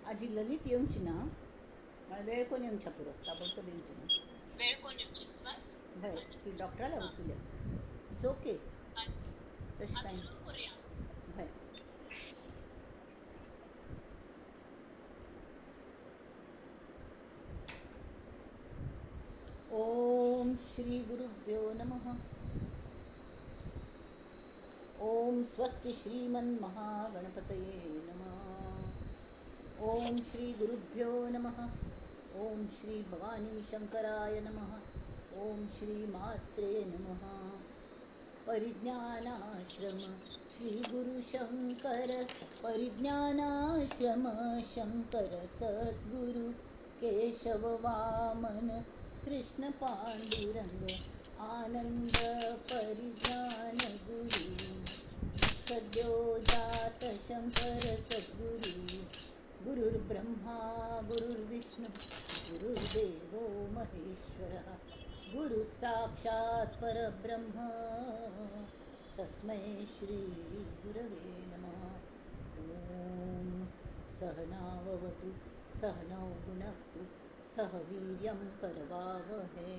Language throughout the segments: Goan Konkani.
आजी ललित येवची ना, म्हळ्यार वेळ कोन्न येवच्या पुरो, ताबडतोब येवची ना. वेळ कोन्न येवची स्वा. हय, अच्छा. ती डॉक्टराला हां. वचूल्या. It's okay. अच्छा. तशें आमी कांय सुरू करुया. हय. ओम श्री गुरुभ्यो नमः. ओम स्वस्ति श्रीमन्महागणपतये नमः. ओम श्री गुरुभ्यो नमः. ओम श्री भवानी शंकराय नमः. ओम श्री मात्रे नमः. परिज्ञानाश्रम श्री गुरु शंकर, परिज्ञानाश्रम शंकर सद्गुरु केशव वामन कृष्ण पांडुरंग आनंद परिज्ञान गुरु सद्यो जात शंकर सद्गुरु. गुरुर्ब्रह्मा गुरुर्विष्णू गुरुर्देवो महेश्वरः, गुरु साक्षात परब्रह्म तस्मै श्री गुरवे नमः. ॐ सहनाववतु सहनौ भुनक्तु सह वीर्यं करवावहै,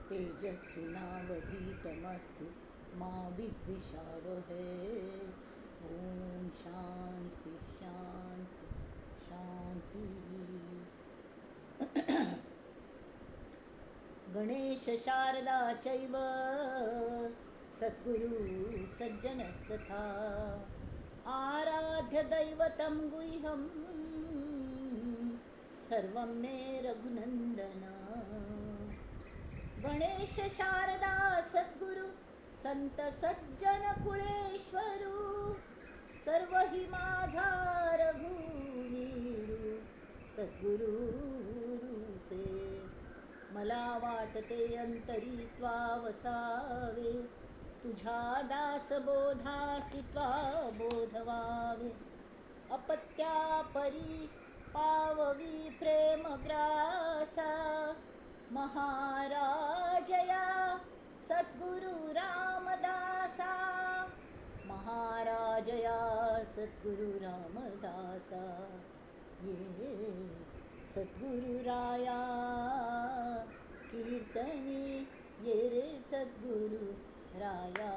तेजस्विनावधीतमस्तु मा विद्विषावहै. ॐ शांती शांती शांती. गणेश शारदा चैव सद्गुरु सज्जनस्तथा, आराध्य दैवतं गुह्यं सर्वं मे रघुनंदन. गणेश शारदा सद्गुरु संत सज्जन कुळेश्वरू, सर्व हि माझा रघुवीरू सद्गुरु रूपे. मला वाटते अंतरी त्वा वसावे, तुझ्या दासबोधासी त्वा बोधवावे. अपत्या परी पाववी प्रेमग्रासा, महाराजया सद्गुरु रामदासा. महाराजया सद्गुरु रामदासा, ये सद्गुरुराया कीर्तनी ये रे सद्गुरु राया,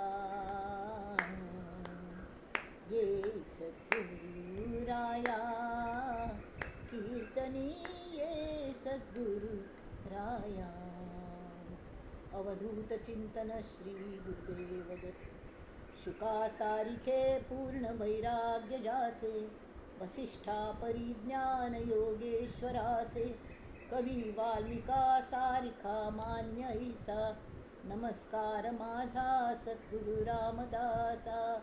ये सद्गुरुराया कीर्तनी ये सद्गुरु राया. अवधूत चिंतन श्री गुरुदेव दत्त. शुका सारिखे पूर्ण वैराग्य जाचे, वसिष्ठा परिज्ञान योगेश्वराचे, कवी वाल्मिका सारिखा मान्य ऐसा, नमस्कार माझा सद्गुरु रामदासा.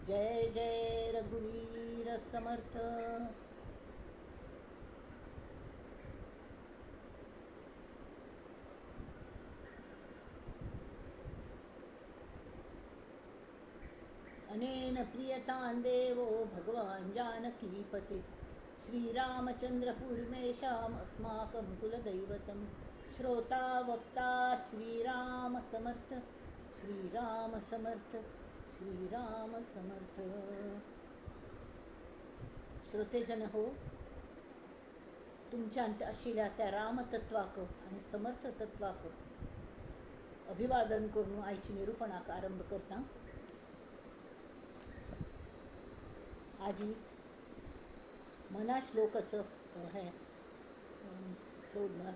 जय जय रघुवीर समर्थ. अनेन प्रियतां देवो भगवान् जानकीपते, श्रीरामचन्द्रपूर्मेषाम् अस्माकं कुलदैवतं. श्रोता वक्ता श्रीराम समर्थ, श्रीराम समर्थ, श्रीराम समर्थ. श्रोतेजन हो, तुमच्यांत आशिल्ल्या त्या रामतत्वाक आनी समर्थ तत्वाक अभिवादन करून आयची निरुपणाक आरंभ करता. आजी मना श्लोक असो हे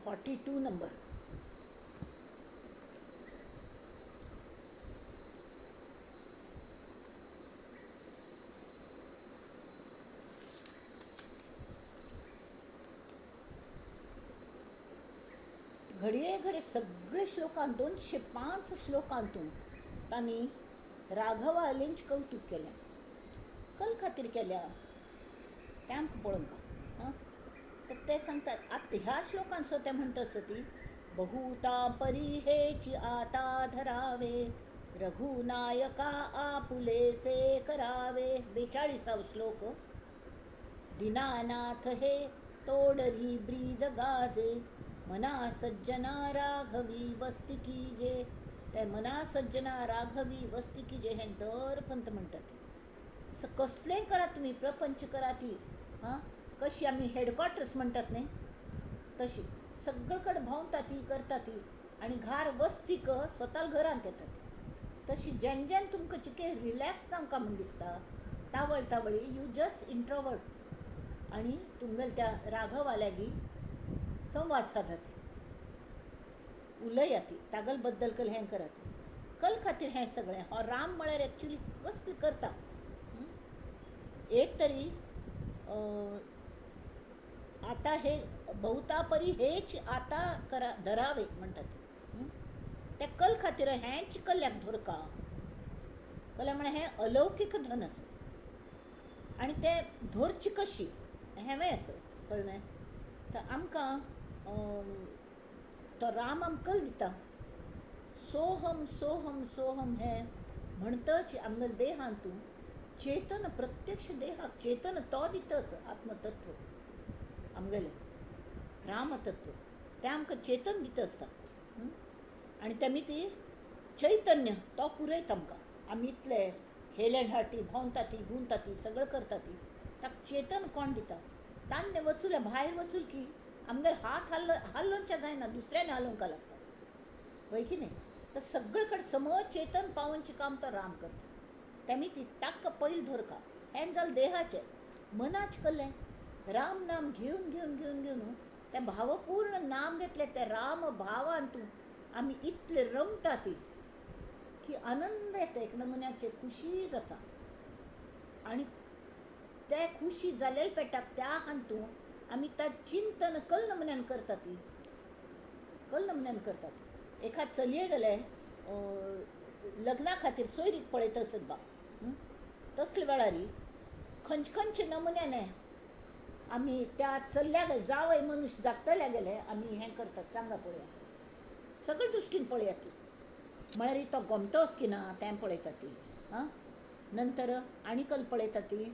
42 नंबर. घडये घडये सगळे श्लोकांत 205 श्लोकांतून तांणी राघवालेंच कौतुक केलें. कल खातीर केल्या तें आमकां पळोवंक. हां, तर ते सांगतात आतां ह्या श्लोकान सुद्दां ते म्हणटा आसता ती बहुता परी हेची आता धरावे, रघुनायका आपुलेसे करावे. 42 श्लोक. दीनानाथ हे तोडरी ब्रीद गाजे, मना सज्जना राघवी वस्ती कीजे. ते मना सज्जना राघवी वस्ती कीजे हें दर पंत म्हणटात. कसलेंय करात तुमी, प्रपंच करात, हां, कशी आमी हेडक्वॉर्टर्स म्हणटात न्ही तशी सगळे कडेन भोंवता ती करता ती आनी घार वस्तीक स्वता घरांत येतात. तशी जेन्ना जेन्ना तुमकां चिके रिलॅक्स जावंक म्हूण दिसता तावळ तावळी you just introvert आनी तुमगेल्या त्या राघवाल्यागी संवाद सादात, उलयात, तागल बद्दल कल हें करात. कल खातीर हें सगळें हो राम म्हळ्यार एक्चुली कसलें करता. एक तरी आता हे बहुता परी हेच आता करा धरावे म्हणटात त्या कल खातीर हेंच कल्याक धरका कल्या म्हळ्यार हें अलौकीक धन आसा आनी तें धरचें कशी हेंवूय आसा, कळ्ळें. तर आमकां तो राम आमकां कल दिता. सोहम सोहम सोहम हें म्हणटच आमगेल्या देहांतू चेतन, प्रत्यक्ष देहाक चेतन तो दितच आत्मतत्व आमगेलें रामतत्व तें आमकां चेतन दित आसता आनी तेमी ती चैतन्य तो पुरयता आमकां. आमी इतले हेल अँड हार्टी भोंवता ती गुंता ती सगळें करता ती ताका चेतन कोण दिता. तान्य वचूल भायर वचूल की आमगेले हात हालोवच्या जायना, दुसऱ्याने हालोवंक लागता, हय की न्ही. तर सगळे कडेन समज चेतन पावोवचें काम तो राम करता. तेमी ती ताका पयलीं धरका हें जालें देहाचें. मनाचें कल्लें राम नाम घेवन घेवन घेवन घेवन तें भावपूर्ण नाम घेतलें त्या राम भावान तूं आमी इतले रमता ती की आनंद येता, एक नमुन्याचे खुशी जाता आनी ते खुशी जालेले पेटाक त्या हातूं आमी त्या चिंतन कल नमुन्यान करता ती, कल नमुन्यान करता ती. एका चलये गेले लग्ना खातीर सोयरीक पळयता आसत बा, तसले वेळार खंयचे खंयचे नमुन्याने आमी त्या चल्ल्या गेले जावय मनुष्य जागतल्या गेले आमी हें करतात. सांगा पळया, सगळे दृश्टीन पळयात ती, म्हळ्यार तो गोमटोस की ना तें पळयता ती. हां, नंतर आनी कल पळयता ती.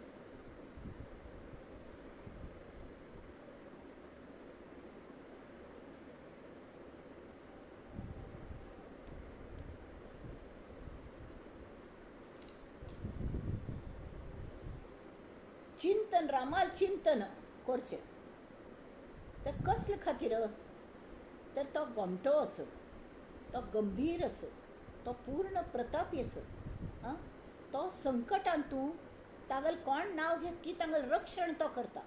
चिंतन रामाल चिंतन करचें तर कसले खातीर, तर तो गोमटो आसो, तो गंभीर आसो, तो पूर्ण प्रतापी आसो. आं, तो संकटान तूं तागेलें कोण नांव घेत की तागेलें रक्षण तो करता,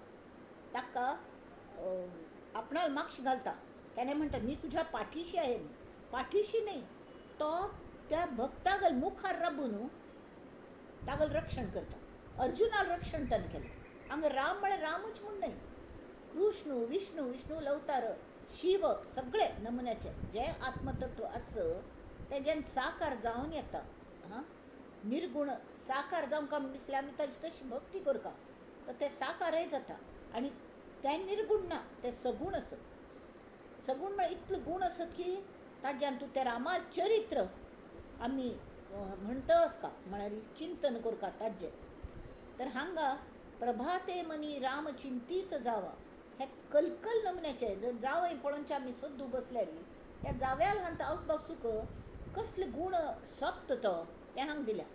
ताका आपणाक माक्ष घालता. केन्ना म्हणटा मी तुज्या पाठीशी आहे, पाठीशी न्ही, तो त्या भक्तागेल मुखार राबून तागेलें रक्षण करता. अर्जुनाक रक्षण ताणें केलें. हांगा राम म्हळ्यार रामूच म्हूण न्हय, कृष्ण, विष्णू, विष्णू अवतार, शिव सगळे नमुन्याचे जे आत्मतत्व आसा तें जेन्ना साकार जावन येता, हां, निर्गुण साकार जावंक म्हूण दिसलें आमी ताजी तशी भक्ती करता तर तें साकारय जाता. आनी तें निर्गुण ना, तें सगूण आसा. सगूण म्हळ्यार इतले गूण आसत की ताज्यान तूं तें रामा चरित्र आमी म्हणटस का म्हळ्यार चिंतन करता ताजें. तर हांगा प्रभाते मनी राम चिंतीत जावा हे कलकल नमुन्याचे जर जावय पळोवचे आमी सोदू बसल्यार त्या जाव्याल हांत आवस बापसूक कसले गूण सोदता तो तें हांगा दिल्या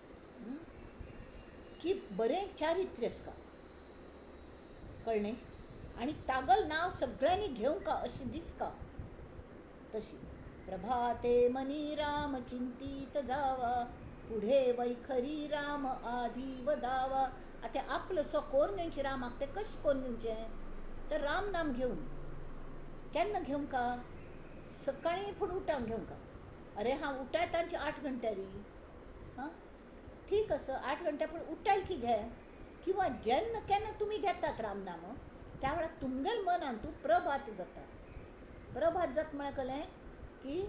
की बरें चारित्र्य आसका, कळ्ळें, आनी तागल नांव सगळ्यांनी घेवंक अशें दिसका. तशी प्रभाते मनी राम चिंतीत जावा पुढे वैखरी राम आधी वदावा. आतां आपलो सो कोरून घेवचें रामाक, तें कशें कोरून घेवचें तर राम नाम घेवन. केन्ना घेवंक? सकाळीं फुडें उठावन घेवंक. अरे हांव उठाय तांचे 8 घंट्यारी, हां ठीक आसा, 8 घंट्या पूण उठायल की घे, किंवा जेन्ना केन्ना तुमी घेतात रामनाम त्या वेळार तुमगेल मनान तूं प्रभात जाता. प्रभात जाता म्हळ्यार कळ्ळें की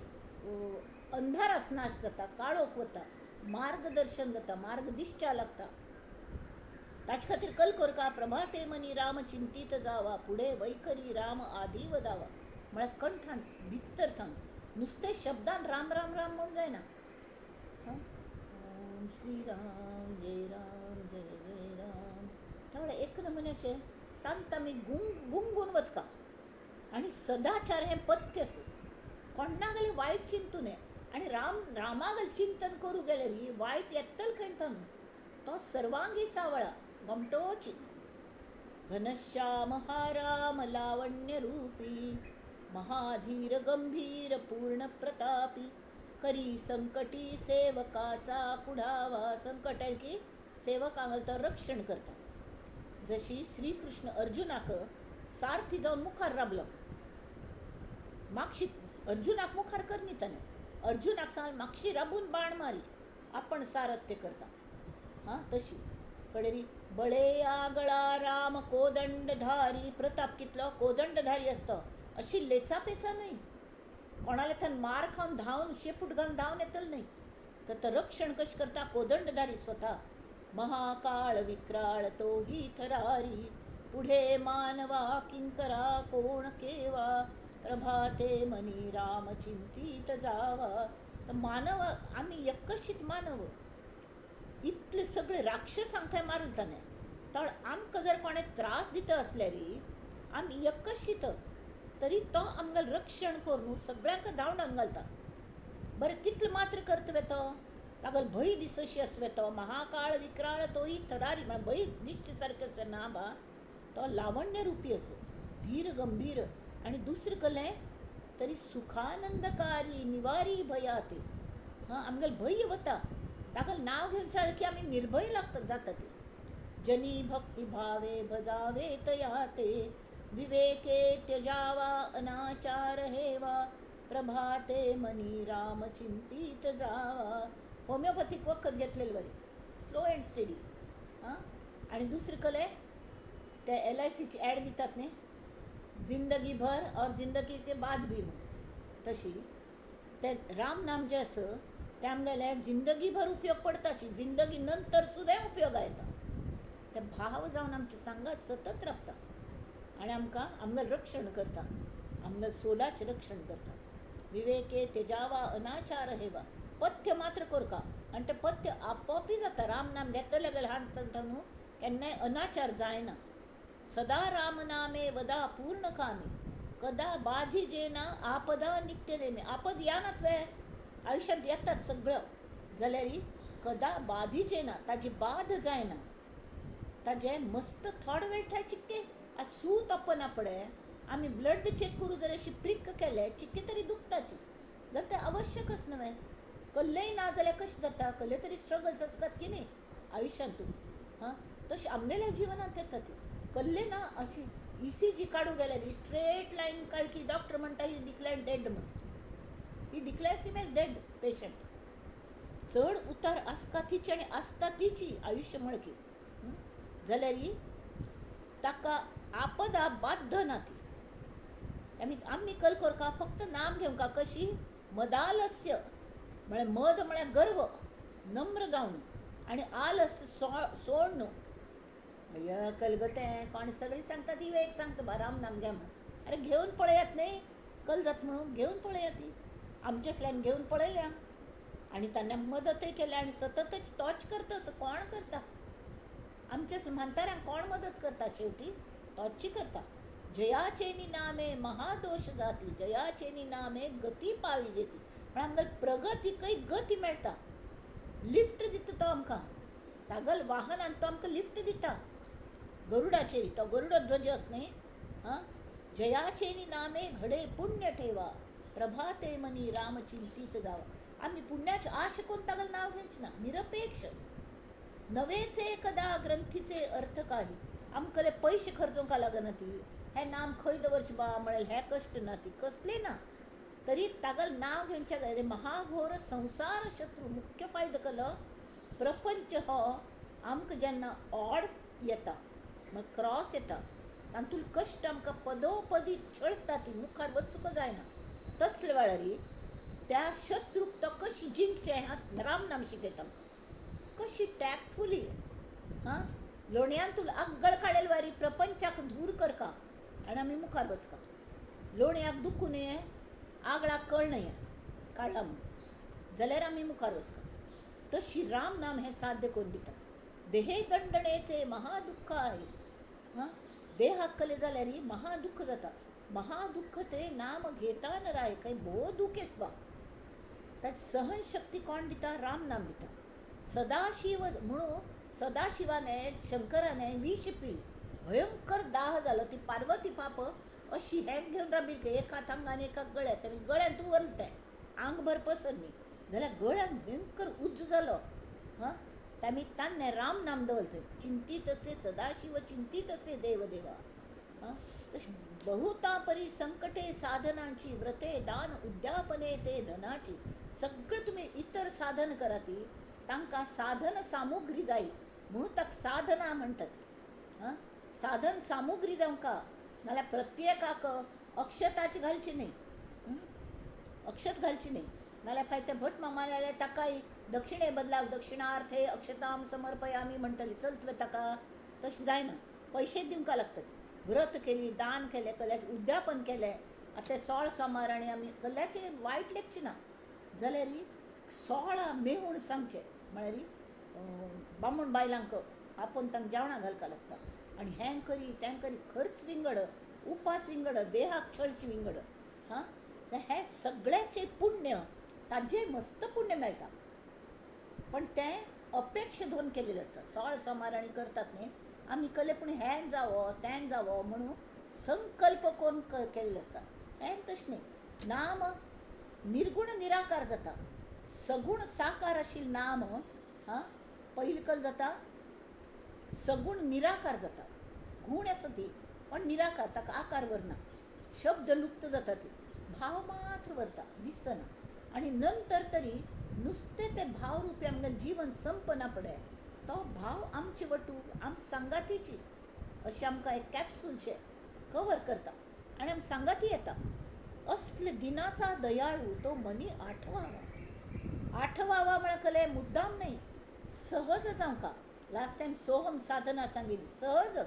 अंधारास नाश जाता, काळोख वता, मार्गदर्शन जाता, मार्ग दिसच्या लागता. ताचे खातीर कल करका प्रभाते मनी राम चिंतीत जावा पुढे वैखरी राम आदी वदावा. म्हळ्यार कंठान भितर थावन नुस्ते शब्दान राम राम राम म्हूण जायना. ओम श्री राम जय राम जय जय राम त्या वेळार एक नमुन्याचे तांत आमी गुंगून वचका. आनी सदाचार हें पथ्य आसा, कोणा गेले वायट चिंतू नये. आनी राम रामागेल चिंतन करूं गेल्यार वायट येतल खंय न्हू, तो सर्वांगी सावळा गोमटोची. घनश्याम हा राम लावण्य रूपी महाधीर गंभीर पूर्ण प्रतापी करी संकटी सेवकाचा कुढावा. संकट आहे की सेवक आंगल तर रक्षण करता. जशी श्रीकृष्ण अर्जुनाक सारथी जावन मुखार राबलो, मागशी अर्जुनाक मुखार करनी ताणें, अर्जुनाक सांगलें मागशी राबून बाण मारी, आपण सारथ्य करता. हां तशी कडेरी बळे आगळा राम कोदंडधारी. प्रताप कितलो, कोदंडधारी आसता, अशी लेचापेचा न्हय, कोणाले थंय मार खावन धांवन शेपूट घालून धांवन येतलो न्हय, तर तो रक्षण कशें करता कोदंडधारी स्वता. महाकाळ विक्राळ तो ही थरारी पुढे मानवा किंकरा कोण केवा प्रभाते मनी राम चिंतीत जावा. तर मानव आमी एकशीत मानव, इतले सगळे राक्षसांक थंय मारले ताणें, तर आमकां जर कोणें त्रास दिता आसल्यार आमी एकशीत, तरी तो आमगेलें रक्षण करून सगळ्यांक धांवडावन घालता. बरें तितलें मात्र करता तो, तागेलो भंय दिसशी आसवे तो, महाकाळ विक्राळ तोही थरारी म्हळ्यार भंय दिसचे सारकें आसवे ना बा, तो लावण्य रुपी आसा, धीर गंभीर. आनी दुसरें कलें तरी सुखानंदकारी निवारी भयाते. हां आमगेलें भंय वता, तागेलें नांव घेवन सारकी आमी निर्भय लागता जाता ती. जनी भक्ती भावे भजावे तया ते विवेके त्यजावा अनाचार हेवा प्रभाते मनी राम चिंतीत जावा. होमिओपॅथीक वखद घेतलेलें बरें, स्लो अँड स्टेडी. हां आनी दुसरें कलें ते LICची ॲड दितात न्ही, जिंदगी भर और जिंदगी के बाद भी म्हणून, तशी ते राम नाम जें आसा तें आमगेलें जिंदगी भर उपयोग पडताची, जिंदगी नंतर सुद्दां उपयोगा येता. ते भाव जावन आमचे सांगात सतत राबता आनी आमकां आमगेलें रक्षण करता, आमगेलें सोलाचें रक्षण करता. विवेके तेजावा अनाचार हेवा पथ्य मात्र करका, आनी तें पथ्य आपोआपी जाता. राम नाम घेतलें गेल्यार हांत न्हू केन्नाय अनाचार जायना. सदा राम नामे वदा पूर्ण कामे कदा बाधिजे ना आपदा नित्य नेमे. आपद या ना तुवें आयुश्यांत येतात सगळं, जाल्यार कदा बाधिजे ना, ताजी बाध जायना, ताजें मस्त थोडो वेळ थंय चिकटे आज सूत ओपना पडे आमी ब्लड चॅक करूं जर अशी प्रीक केलें चिकटे तरी दुखताची, जाल्यार तें आवश्यकच न्हय. कल्लेय ना जाल्यार कशें जाता, कल्ले तरी स्ट्रगल्स आसतात की न्ही आयुश्यांतू. हां तशें आमगेल्या जिवनांत येता ती कल्ले ना. अशी ECG काडूं गेल्यार स्ट्रेट लायन काडली की डॉक्टर म्हणटा ही डिक्लेअर्ड डेड म्हणून, he declares him as dead patient. चड उतार आसता तिची आनी आसता तिची आयुश्य मळकी, जाल्यार ताका आपदा बाध्य ना ती. आमी आमी कल करका फक्त नाम घेवंका कशी मदालस्य म्हळ्यार मद म्हळ्यार गर्व, नम्र जावन, आनी आलस्य सोड न्हू. अय्या कल गो तें कोण सगळीं सांगता ती एक सांगता बा राम नाम घे म्हणून, अरे घेवन पळयात न्ही कल जाता म्हणून घेवन पळयात ती. आमच्यासल्यान घेवन पळयल्या आनी ताणें मदतय केल्या आनी सततच तोच करता असो कोण करता, आमच्या म्हाताऱ्यांक कोण मदत करता, शेवटी तोच करता. जयाचेनी नामे महादोश जाती जयाचेनी नामे गती पावी जेती. म्हळ्यार आमकां प्रगतीकय गती मेळटा. लिफ्ट दिता तो आमकां, तागल वाहनान तो आमकां लिफ्ट दिता, गरुडाचेर तो गरुडध्वज आसा न्ही. हां जयाचेनी नामे घडे पुण्य ठेवा प्रभाते मनी राम चिंतीत जावा. आमी पुण्याची आश करून तागेलें नांव घेवचें ना, निरपेक्ष. नवेचे कदा ग्रंथीचे अर्थ काही, आमकां पयशे खर्चूंक लागना ती, हें नाम खंय दवरचें बा म्हळ्यार हें कश्ट ना ती कसलें ना, तरी तागेलें नांव घेवचें जाल्यार महाघोर संवसार शत्रू. मुख्य फायदो केलो प्रपंच हो आमकां जेन्ना ऑड येता म्हळ्यार क्रॉस येता, तातूंत कश्ट आमकां पदोपदी छळटा ती, मुखार वचूंक जायना. तसले वेळार त्या शत्रूक तो कशी जिंकचें हें राम नाम शिकयता आमकां, कशी टॅक्टफुली. हां लोणयांतून आगळ काडलेले वारी प्रपंचाक दूर करका आनी आमी मुखार वचका. लोणयाक दुखू न्हय, आगळाक कळ न्हय काडला म्हणून, जाल्यार आमी मुखार वचका. तशी राम नाम हें साध्य करून दिता. देहे दंडणेचे महादुःख आहे. हां देहाक कले जाल्यार महादुःख जाता. महादुःख ते नाम घेता न राय, काही भोव दुखेस बा. ताची सहनशक्ती कोण दिता, राम नाम दिता. सदाशिव म्हणून सदाशिवाने शंकराने विष पिल, भयंकर दाह जालो. ती पार्वती पाप अशी हँग घेवन राबिल एक हात हांगा आनी एका गळ्यात, गळ्यान तूं वरल तें आंगभर पसरली जाल्यार गळ्यान भयंकर उज्ज जालो. हां, तामी तान्ने राम नाम दवरलें, चिंतीत असे सदाशिव चिंतीत असे देवदेवा. हां, तशें बहुता परी संकटे साधनांची व्रते दान उद्यापने ते धनाची. सगळें तुमी इतर साधन करात, तांकां साधन सामुग्री जाय म्हणून ताका साधना म्हणटात. हां, साधन सामुग्री जावंका, नाल्यार प्रत्येकाक अक्षताची घालची न्ही, अक्षत घालची न्ही, नाल्यार फाय ते भट मामा जाल्यार ताकाय दक्षिणे बदलाक दक्षिणार्थे अक्षताम समर्पयामी म्हणटली, चल तुवें ताका. तशें जायना, पयशे दिवंक लागतात. व्रत केली, दान केलें, कल्याचें उद्यापन केलें, आतां 16 सोमार आनी आमी कल्याचें वायट लेगचें ना जाल्यार 16 मेहूण सांगचें, म्हळ्यार बामण बायलांक आपोवन तांकां जेवणां घालपाक लागता. आनी हें करी तें करी, खर्च विंगड, उपास विंगड, देहाक छळची विंगड. हां, हें सगळ्याचें पुण्य ताजें मस्त पुण्य मेळटा, पण तें अपेक्षा धरून केलेलें आसता. 16 सोमार आनी करतात न्ही आमी कले, पूण हें जावो तें जावो म्हणून संकल्प करून केल्लें आसता. हें तशें न्ही, नाम निर्गुण निराकार जाता, सगुण साकार आशिल्लें नाम. हां, पयलीं कल जाता सगुण निराकार जाता, गूण आसा ती पण निराकार, ताका आकार वरना, शब्द लुप्त जाता, ती भाव मात्र वरता, दिसना. आनी नंतर तरी नुस्तें तें भाव रुपी आमगेलें जीवन संपना पडे, तो भाव आमचे वटू आम सांगातीची अशें आमकां एक कॅप्सूलशें कवर करता आनी आम सांगाती येता. असले दिनाचा दयाळू तो मनी आठवावा. आठवावा म्हळ्यार कले मुद्दाम न्ही, सहज जावंका. लास्ट टायम सोहम साधना सांगिल्ली, सहज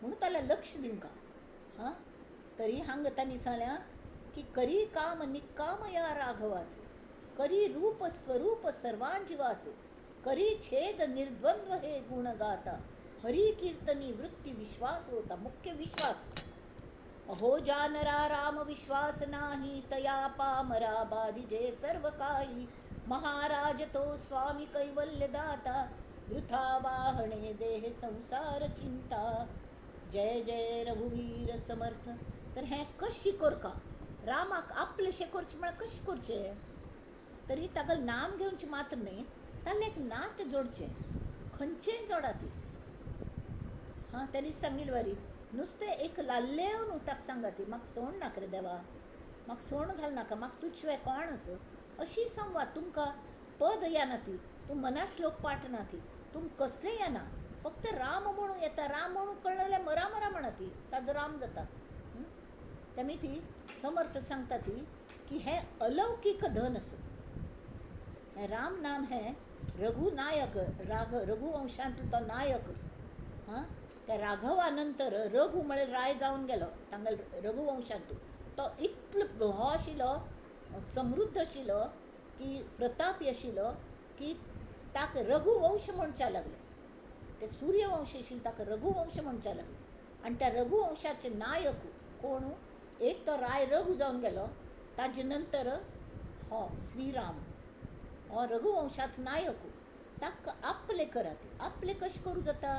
म्हणून ताका लक्ष दिवंका. हां, तरी हांगा तांणी सांगल्या की करी काम निक्काम या राघवाचे, करी रूप स्वरूप सर्वां जिवाचे, करी छेद निर्द्वंद्व हे गुण गाता, हरी कीर्तनी वृत्ती विश्वास होता. मुख्य विश्वास. अहो जानरा राम विश्वास नाही, तया पामरा बाधिजे सर्व काही, महाराज तो स्वामी कैवल्य दाता, वृथा वाहणे देह संसार चिंता. जय जय रघुवीर समर्थ. तर हें कशें करका, रामाक आपलेशें करचें म्हळ्यार कशें करचें, तरी ताका नाम घेवचें मात्र न्ही, ताका एक नातें जोडचें, खंयचेंय जोडा ती. हां, तांणी सांगिल्लें वरी नुस्तें एक लाल्लें न्हू ताका सांगा ती, म्हाका सोण नाका रे देवा, म्हाका सोण घाल नाका, म्हाका तुजे शिवाय कोण आसा, अशी संवाद. तुमकां पद येना ती, तूं मना श्लोक पाठ ना ती, तुमकां कसलें येना, फक्त राम म्हणून येता. राम म्हणून कळ्ळें जाल्यार मरा मरा म्हणा ती, ताजो राम जाता. तेमी ती समर्थ सांगता ती की हें अलौकीक धन आसा, हें राम नाम हें रघुनायक, राघ रघुवंशांतलो तो नायक. हां, त्या राघवा नंतर रघु म्हळ्यार राय जावन गेलो तांगेलो रघुवंशांतू. तो इतलो हो आशिल्लो, समृद्ध आशिल्लो की प्रतापी आशिल्लो की ताका रघुवंश म्हणच्या लागले. ते सूर्यवंश आशिल्ले ताका रघुवंश म्हणच्या लागले. आनी त्या रघुवंशाचे नायक कोण, एक तो राय रघु जावन गेलो, ताजे नंतर हो श्रीराम हो रघुवंशाचो नायक. ताका आपले करात, आपले कशें करूं जाता,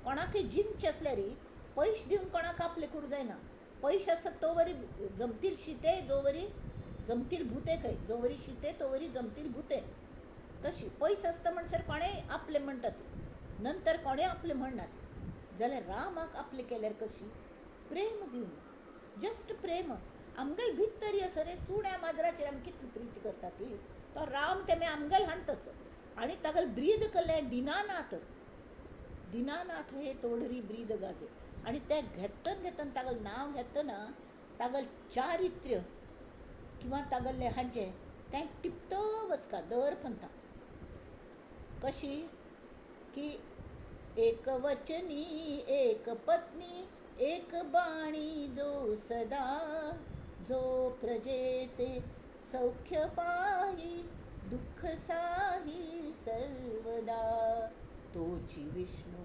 कोणाकय जिंकचें आसल्यार पयशे दिवन कोणाक आपले करूं जायना. पयशे आसत तो वरी जमतील शिते, जो वरी जमतील भुते, खंय जो वरी शिते तो वरी जमतील भुते. तशी पयशे आसता म्हणसर कोणेय आपले म्हणटा ती, नंतर कोणेय आपले म्हणना ती. जाल्यार रामाक आपले केल्यार कशी, प्रेम दिवन, जस्ट प्रेम. आमगेल भितर आसा रे चुण्या माजराचेर आमी कितली प्रीत करता ती, तो राम तेमी आमगेल हान तसो. आनी ताका ब्रीद केलें दिनानाथ, दिनानाथ हे तोडरी ब्रीद गाजे. आनी तें घेतना घेतना तागेलें नांव घेतना तागेलें चारित्र्य किंवा तागेलें हाजें तें टिपत वचका दर पंथाक. कशी की एक वचनी एक पत्नी एक बाणी जो सदा, जो प्रजेचे सौख्य पाही दुःख साही सर्वदा, तोची विष्णू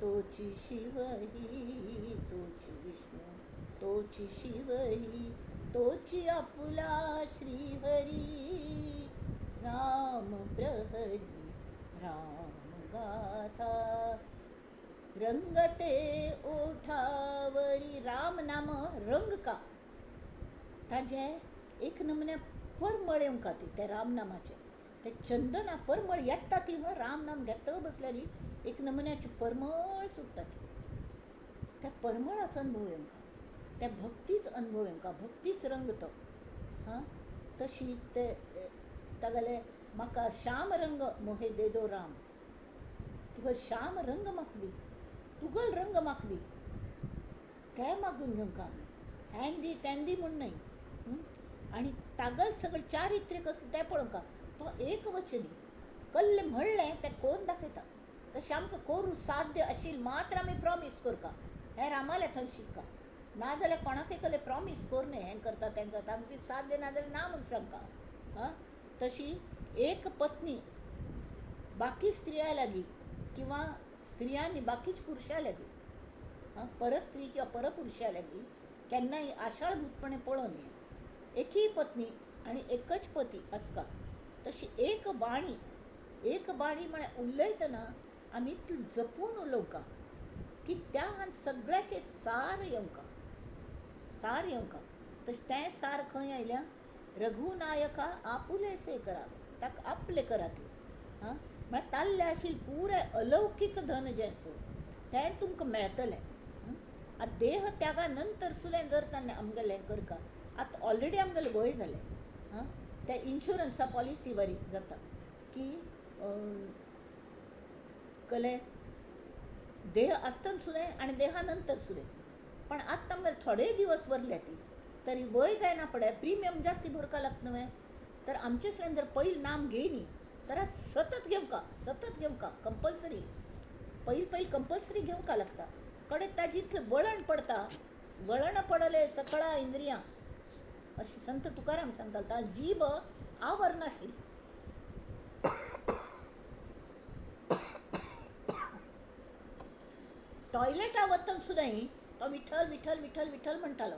तोची शिवही, तोची विष्णू तोची शिवही, तोची आपुला श्रीहरी, राम प्रहरी राम गाथा रंगते ओठावरी राम नाम रंग का ताजें एक नमुन्या परमळ येवंक ती त्या रामनामाचें ते चंदना परमळ येता ती राम नाम घेता बसल्यार एक नमुन्याची परमळ सुट्टा ती त्या परमळाचो अनुभव येवंक त्या भक्तीच अनुभव येवंक भक्तीच रंग तो हां तशी ते तागेले म्हाका श्याम रंग मोहे दे दो राम तुका श्याम रंग म्हाका दी तुगल रंग म्हाका दी ते मागून घेवंक आमी हें दी तें दी म्हूण न्हय. आनी तागल सगळें चारित्र्य कसलें तें पळोवंक तो एक वचनी कल्ले म्हणलें तें कोन्न दाखयता तशें आमकां करूं साध्य आशिल्लें मात्र आमी प्रॉमीस करता हें रामालें थंय शिक्का नाजाल्यार कोणाकय कसलें प्रॉमीस करूं न्हय हें करता तें करता आमकां साध्य नाजाल्यार ना म्हूण सांगता. आं तशी एक पत्नी बाकी स्त्रियां लागीं किंवा स्त्रियांनी बाकीच पुरुशां लागीं परस्त्री किंवा परपुरुशां लागीं केन्नाय आशाळभूतपणे पळोवं न्हय. एकही पत्नी आनी एकच पती आसता तशी एक बाणी एक बाणी म्हळ्यार उलयतना आमी इतलें जपून उलोवंक की त्या सगळ्याचें सार येवंक सार येवंक. तशें तें सार खंय आयल्या रघुनायका आपुलेसे करावे ताका आपले कराती. हां म्हळ्यार ताल्लें आशिल्लें पुराय अलौकीक धन जें आसा तें तुमकां मेळटलें. आतां देह त्यागा नंतर सुद्दां जर ताणें आमगेलें करका आतां ऑलरेडी आमगेलें वय जालें. हां त्या इन्शुरन्सा पॉलिसी वरी जाता की कलें देह आसतना सुद्दां आनी देहा नंतर सुद्दां पण आतां आमगेले थोडे दिवस वरले ती तरी वय जायना पडे प्रिमियम जास्ती भरपा लागता न्हय. तर आमचें जर पयलीं नाम घेयनी तर सतत घेवंका सतत घेवंका कंपल्सरी पयलीं पयलीं कंपल्सरी घेवंका लागता कडे ताजें इतलें वळण पडता वळण पडलें सकळा इंद्रियां अशें संत तुकाराम सांगता. जीब आवरनाशिल्ली टॉयलेटा वतना सुद्दां तो विठ्ठल विठ्ठल विठ्ठल विठ्ठल म्हणटालो.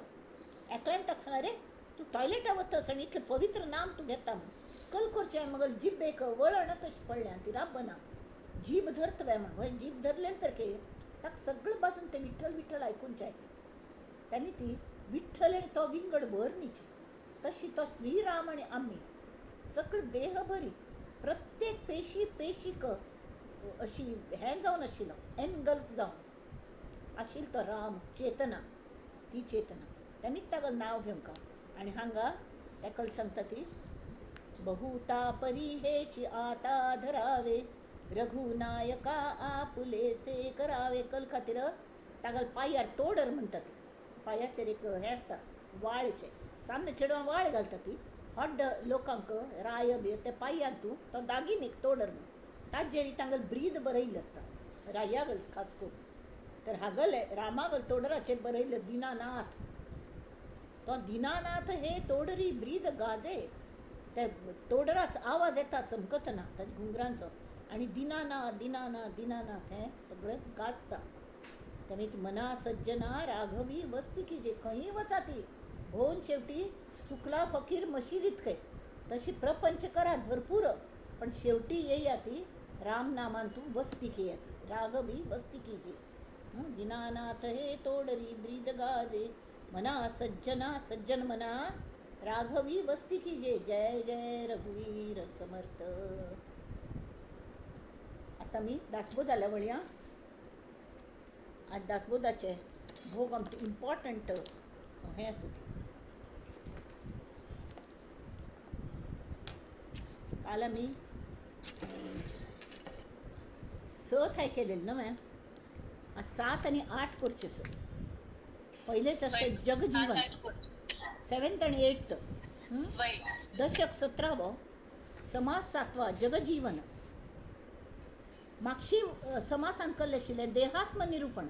एकल्यान ताका सांगलें रे तूं टॉयलेटा वतस आनी इतलें पवित्र नाम तूं घेता म्हूण कल करचें मगल जिब्बेक वळण तशें पडलें आनी ती राबना जीब धरतवे म्हूण हय जीब धरलें तर के ताका सगळे बाजून तें विठ्ठल विठ्ठल आयकून आयलें. ताणी ती विठ्ठल आनी तो विंगड भर न्हीची तशी तो श्रीराम आनी आमी सगळी देहभरी प्रत्येक पेशी पेशीक अशी हें जावन आशिल्लो एनगल्फ जावन आशिल्लो तो राम चेतना ती चेतना ताणीच तागेलें नांव घेवंक. आनी हांगा ताका सांगता ती बहुता परिहेची आता धरावे रघुनायका आपुलेसे करावे कल खातीर तागेले पांयार तोडर म्हणटा ती पांयाचेर एक हें आसता वाळ अशें सामने चेडवां वाळ घालता ती हॉड्ड लोकांक राय बी ते पांयान तूं तो दागीन एक तोडर म्हूण ताजेर तांगेलें ब्रीद बरयल्लें आसता रायागल खास करून. तर हागले रामागल तोडराचेर बरयल्लें दिनानाथ तो दिनानाथ हे तोडरी ब्रीद गाजे त्या तोडराचो आवाज येता चमकतना ताच्या घुंगरांचो आनी दिनानाथ दिनानाथ दिनानाथ हें सगळें गाजता. तेमी मना सज्जना राघवी वस्ती की जे खंयी वचा ती भोवन शेवटी चुकला फकीर मशिदीत खंय तशी प्रपंच करात भरपूर पण शेवटी येया ती रामनामान तूं वस्ती घेया ती राघवी वस्ती की जे दिनानाथ हे तोडरी ब्रीद गाजे मना सज्जना सज्जन मना राघवी वस्ती की जे जय जय रघुवीर समर्थ. आतां आमी दासबोधाल्या वळया. आज दासबोधाचे भोग आमचें इम्पॉर्टंट हें आसा ती काल आमी स थाय केलेले न्हय आज 7 आनी 8 करचे सर. पयलेच आसता जगजीवन 7th आनी 8th दशक 17वो समास 7वा जगजीवन. मागशी समासान कल्लें आशिल्लें देहात्म निरूपण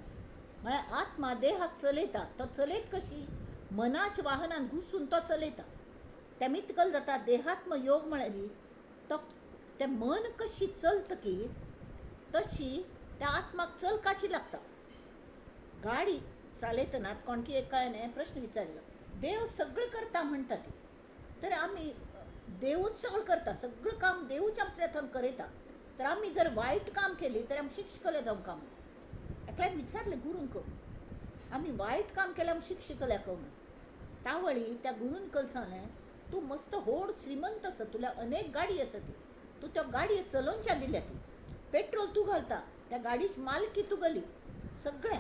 म्हळ्यार आत्मा देहाक चलयता तो चलयत कशी मनाच्या वाहनान घुसून तो चलयता. तेमीत कल जाता देहात्म योग म्हळ्यार तो तें मन कशी चलता की तशी त्या आत्माक चलकाची लागता. गाडी चालयतना कोणकी एकाने प्रश्न विचारलो देव सगळें करता म्हणटा ती तर आमी देवूच सगळें करता सगळें काम देवूच आमच्या थंय करयता तर आमी जर वायट काम केली तर आमी शिक्षकले जावंक का म्हणून एकल्यान विचारलें गुरूंक, आमी वायट काम केलें आमी शिक्षकल्या का म्हणून. तावळी त्या गुरून कल सांगलें, तूं मस्त होड श्रीमंत आसा, तुला अनेक गाडी आसा, ती तूं त्या गाडये चलोवच्या दिल्या, ती पेट्रोल तूं घालता, त्या गाडीची मालकी तुगली सगळें,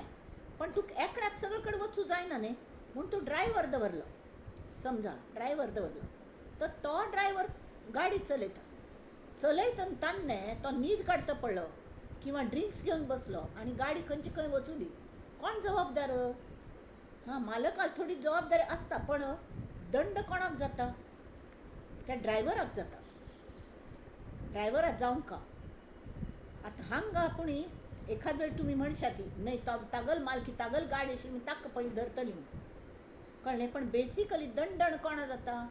पण तूं एकल्याक सगळे कडेन वचूं जायना न्ही, म्हूण तूं ड्रायव्हर दवरलो. समजा ड्रायव्हर दवरलो तर तो ड्रायव्हर गाडी चलयता, चलयतना तान्ने तो न्हीद काडता पडलो किंवा ड्रिंक्स घेवन बसलो आनी गाडी खंयचे खंय वचूं दी, कोण जबाबदार? हां, मालकाक थोडी जबाबदारी आसता, पण दंड कोणाक जाता? त्या ड्रायव्हराक जाता. ड्रायव्हराक जावंक का. आतां हांगा पुणी एखाद वेळ तुमी म्हणशात न्हय तागल मालकी तागल गाडी आशिल्ली ताका पयलीं धरतली म्हूण, कळ्ळें? पण बेसिकली दंडण कोणा जाता?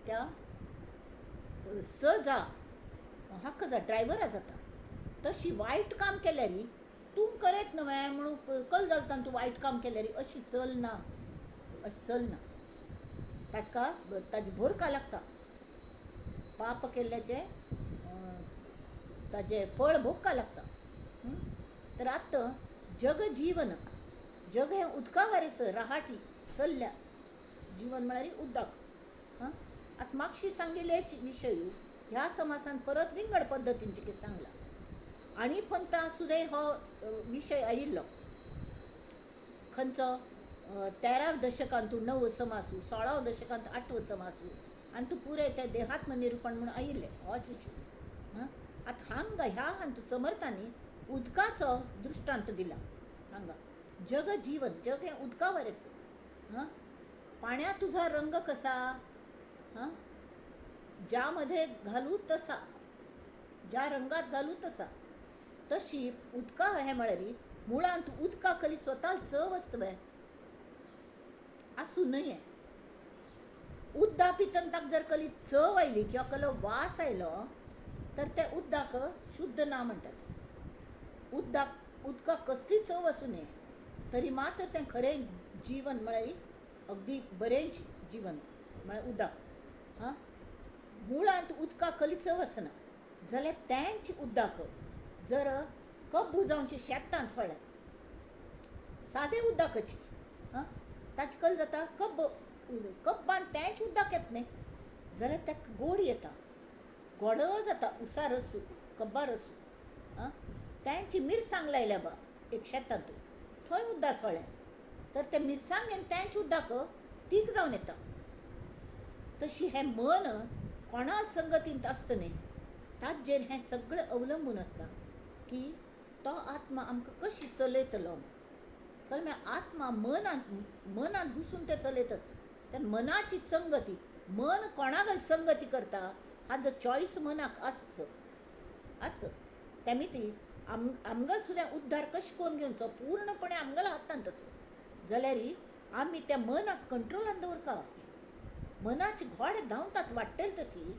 त्या सजा हाका जा ड्रायव्हरा जाता. तशी वायट काम केल्यार तूं करत न्हय म्हणून कल जाता तूं वायट काम केल्यार, अशी चलना, अशी चलना. ताका ताजी भोरका लागता, पाप केल्ल्याचें ताजें फळ भोगका लागता. तर आतां जग जीवन, जग हें उदका वारेस रहाटी चल्ल्या, जीवन म्हळ्यार उदक. हां, आतां मागशी सांगिल्ले विशय ह्या समासान परत विंगड पद्दतीन कितें सांगलां. आनी फंता सुद्दां हो विशय आयिल्लो खंयचो 13 दशकांतू 9 समासू, 16 दशकांत 8 समासू आनी तूं पुराय त्या देहात्म निरूपण म्हणून आयिल्लें होच विशय. हां, आतां हांगा ह्या हांतू समर्थांनी उदकाचो दृश्टांत दिला. हांगा जग जीवन, जग हें उदका वरेस. हां, पाण्या तुझा रंग कसा, हां, ज्यामध्ये घालू तसा, ज्या रंगात घालू तसा, तशी उदका हें म्हळ्यार मुळांत उदका कली स्वता चव आसता आसूं न्हय. उदक पितना ताका जर कली चव आयली किंवा कलो वास आयलो तर ते उदक शुद्ध ना म्हणटात. उदकाक कसली चव आसूं नये तरी मात्र तें खरें जीवन म्हळ्यार अगदी बरें जीवन म्हळ्यार उदक. हां, मुळांत उदकाक कली चव आसना जाल्यार तेंच उदक जर कब्बू जावचे शेतान सोडलें सादें उदकाची, हां, ताचे कल जाता कब्ब, कब्बान तेंच उदक येता न्ही जाल्यार ताका गोड येता, गोड जाता उसा रसू, कब्बा रसू. हां, तेंची मिरसांग लायल्या बा एक शेतांत, थंय उदक सोडलें तर ते मिरसांगेन तेंच उदक तीख जावन येता. तशी हें मन कोणा संगतींत आसता न्ही ताजेर हें सगळें अवलंबून आसता की तो आत्मा आमकां कशी चलयतलो म्हूण. कळ्ळें? आत्मा मनांत मनांत घुसून ते चलयत आसा. तेन्ना मनाची संगती, मन कोणागल संगती करता हाजो चॉयस मनाक आस आस. तेमी आमगेलो सुद्दां उद्धार कशें करून घेवचो पूर्णपणे आमगेल्या हातांत आसा जाल्यार आमी त्या मनाक कंट्रोलान दवरका. मनाची घोडे धांवतात वाडटली तशी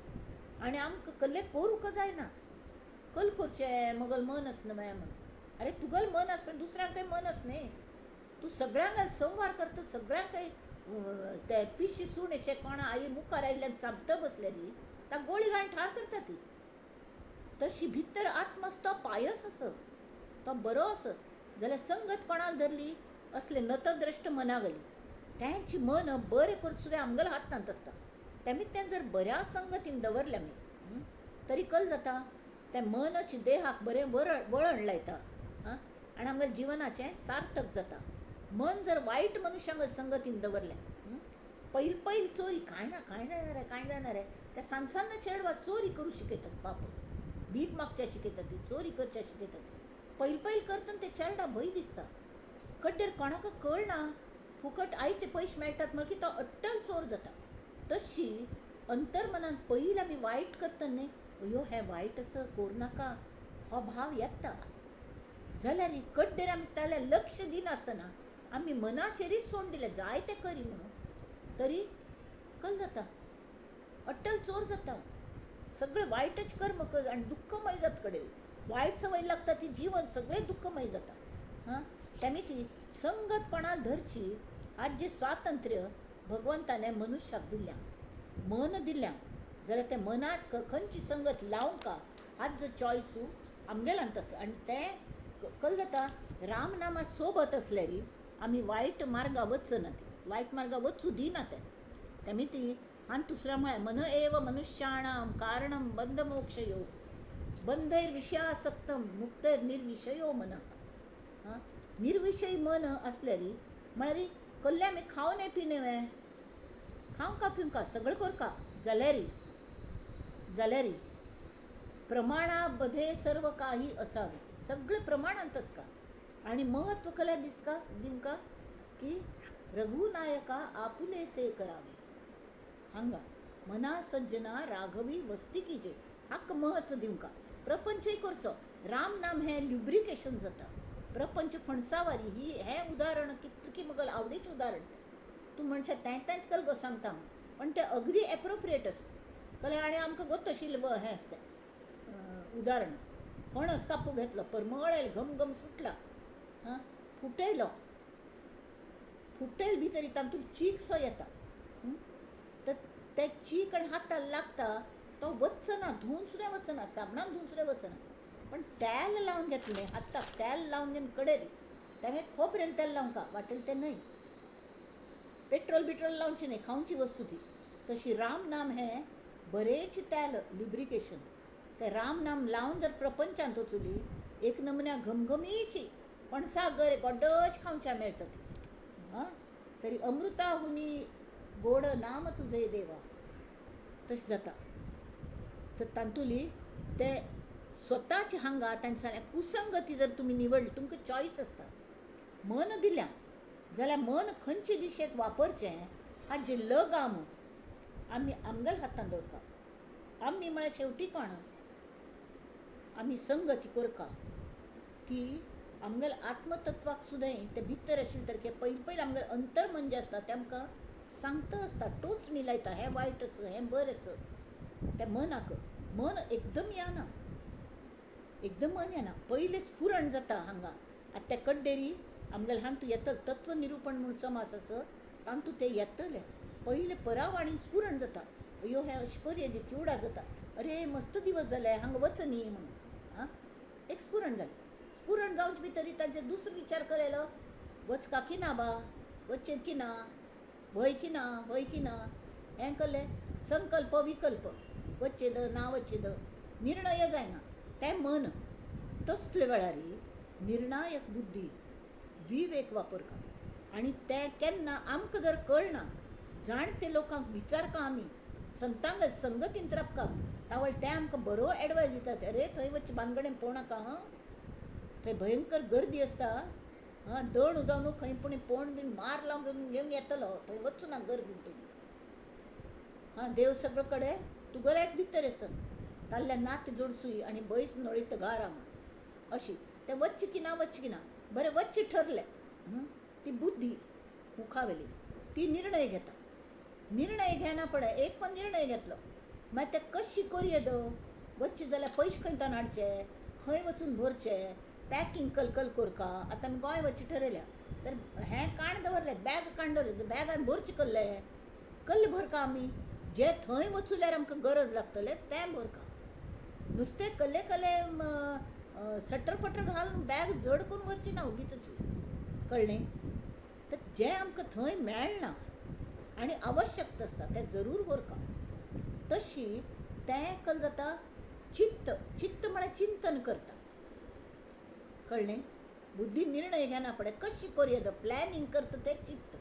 आनी आमकां कल्ले करूंक जायना. कल करचें मगल मन आसना मागीर म्हणून. अरे तुगेलें मन आसता पण दुसऱ्यांकय मन आस न्ही. तूं सगळ्यांक संवार करता, सगळ्यांकय ते पिशी सूण अशें कोणा आई मुखार आयिल्ल्यान चाबता बसल्यारी ताका गोळी घालून ठार करता ती. तशी भितर आत्मा आसता तो पायस आसा, तो बरो आसा जाल्यार संगत कोणाक धरली असले नतद्रश्ट मना गेली तेंची मन बरें करून सुद्दां आमगेल्या हातांत आसता. तेमी तें जर बऱ्या संगतीन दवरलें आमी तरी कल जाता तें मनच देहाक बरें वळण लायता आनी आमगेल्या जिवनाचें सार्थक जाता. मन जर वायट मनुष्यांक संगतीन दवरलें पयल पयल चोरी कांय ना कांय जायना रे कांय जायना रे त्या सान सान चेडवा चोरी करूं शिकयतात, पाप भीक मागच्या शिकयतात, ती चोरी करच्या शिकयतात. पयल पयल करतना ते चेरडा भंय दिसता, कड्डेर कोणाक कळना, फुकट आयते पयशे मेळटात म्हणल्यार की तो अट्टल चोर जाता. तशी अंतर्मनान पयलीं आमी वायट करतना न्ही, अयो हें वायट आसा करूं नाका हो भाव येता जाल्यार कड्डेर आमी ताल्या लक्ष दिनासतना आमी मनाचेरीच सोडून दिलें जाय तें करी म्हणून तरी कल जाता, अट्टल चोर जाता, सगळें वायटच कर्म कर आनी दुख्खमय जाता. कडेन वायट सवय लागता ती जीवन सगळें दुख्खमय जाता. हां, तेमी ती संगत कोणाक धरची आज जें स्वातंत्र्य भगवंताने मनुष्याक दिल्या, मन दिल्या जाल्यार तें मनाक खंयची संगत लावंक हाच जो चॉयसू आमगेल्यान तसो आनी तें कल जाता रामनामा सोबत आसल्यारी आमी वायट मार्गा वचनात, वायट मार्गा वचूं दिना ते. तेमी ती आनी दुसऱ्या म्हळ्यार मन एव मनुष्याणाम कारणम बंध मोक्षयो बंधैर विषयासक्तम मुक्तैर निर्विशयो मन. हां, निर्विशय मन आसल्यारी म्हळ्यार कसलें आमी खावं न्हय पिने वे खावं का पिवंक का सगळें करका जाल्यारी जाल्यारी प्रमाणामध्ये सर्व काही असावे, सगळें प्रमाणांतच का. आनी महत्व कल्या दिसका दिवंका की रघुनायका आपुलेसे करावे. हांगा मना सज्जना राघवी वस्ती कीजे हाका महत्व दिवंका. प्रपंचय करचो, राम नाम हें ल्युब्रिकेशन जाता. प्रपंच फणसावारी ही हें उदाहरण कितलें की मगल आवडीचें उदाहरण. तूं म्हणशात तें तेंच कल गो सांगता, पण तें अगदी एप्रोप्रिएट आसा. कलें आनी आमकां गोत आशिल्लें हें आसता तें उदाहरण. फणस कापूंक घेतलो, परमळ घमघम सुटला, हां फुटयलो, फुटयल भितर तातूंत चीक सो येता. तर ते चीक आनी हाताक लागता तो वचना, धुवन सुद्दां वचना, साबणान धुवन सुद्दां वचना. पण तेल लावन घेतलें हाताक, तेल लावन घेवन कडेर तें खोबरेल तेल लावंका वाटेल तें न्हय, पेट्रोल बिट्रोल लावचें न्हय, खावची वस्तू ती. तशी राम नाम हें बरेंच तेल ल्युब्रिकेशन. तें राम नाम लावन जर प्रपंचांत वचुली एक नमुन्या घमघमीची फणसा गर गोड्डच खावच्या मेळटा ती. हां, तरी अमृता हुनी गोड नाम तुझे देवा तशें जाता. तर तांतुली ते स्वताच हांगा तांणी सांगलें कुसंगती जर तुमी निवडली तुमकां चॉयस आसता. मन दिल्या जाल्यार मन खंयचे दिशेक वापरचें हाजें लगाम आमी आमगेल्या हातान दवरता. आमी म्हळ्यार शेवटी कोण आमी संगती करता ती आमगेल्या आत्मतत्वाक सुद्दां तें भितर आशिल्लें सारकें पयलीं पयलीं आमगेलें अंतर्मन जें आसता तें आमकां सांगता आसता, टोच मिलायता, हें वायट आसा हें बरें आसा. तें मनाक मन एकदम येना, एकदम मन येना, पयलें स्फुरण जाता हांगा. आतां ते कड्डेरी आमगेलें हांतू येतलें तत्व निरुपण म्हूण समास आसा तातूंत तें येतलें. पयलें परावाणी स्फुरण जाता, अयो हें अशें करया दी किवडा जाता, अरे मस्त दिवस जाले हांगा वच न्ही म्हणून. आं, एक स्फुरण जालें. स्फुरण जावचे भितर तांचे दुसरो विचार केलो, वचका की ना बा, वचचें की ना, भंय की ना, भंय की ना, हें केलें संकल्प विकल्प, वचचें the ना वचचें the, निर्णय जायना. तें मन तसले वेळार निर्णायक बुद्धी विवेक वापरता. आनी तें केन्ना आमकां जर कळना, जाणते लोकांक विचारका आमी, संतांक संगतीन राबका, तावळ ते आमकां बरो एडवायज दितात, अरे थंय वचचें बानगडेन पळोवं नाका हां, थंय भयंकर गर्दी आसता, हां दण जावन खंय पूण पोण बीन मार लावन घेवन येतलो, थंय वचूं ना गर्दीन तुमी. हां, देव सगळे कडेन तुगेल्याच भितर आसा, ताल्ल्या नात जोडसूय आनी बैस नळीत घारा म्हण अशी. तें वच्चें की ना वच्चें की ना, बरें वच्चें ठरलें, ती बुद्धी मुखावेली ती निर्णय घेता. निर्णय घेना पळय एक पण निर्णय घेतलो, मागीर तें कशी करया the, वच्चें जाल्यार पयशे खंयच्यान हाडचे, खंय वचून भरचे, पॅकिंग कलकल करका. आतां आमी गोंय वच्चें ठरयल्या तर हें काण दवरलें, बॅग काण दवरलें, बॅगान भरचें कल्लें, कल्लें भरका आमी, जें थंय वचूल्यार आमकां गरज लागतलें तें भरका. नुस्तें कल्ले कल्ले सटर फटर घालून बॅग जड करून व्हरची ना उगीच, कळ्ळें? तर जें आमकां थंय मेळना आनी आवश्यकता आसता तें जरूर व्हरका. तशी तें कल जाता चित्त, चित्त म्हळ्यार चिंतन करता, कळ्ळें? बुद्धी निर्णय घेना फुडें कशी करया तो प्लॅनिंग करता तें चित्त.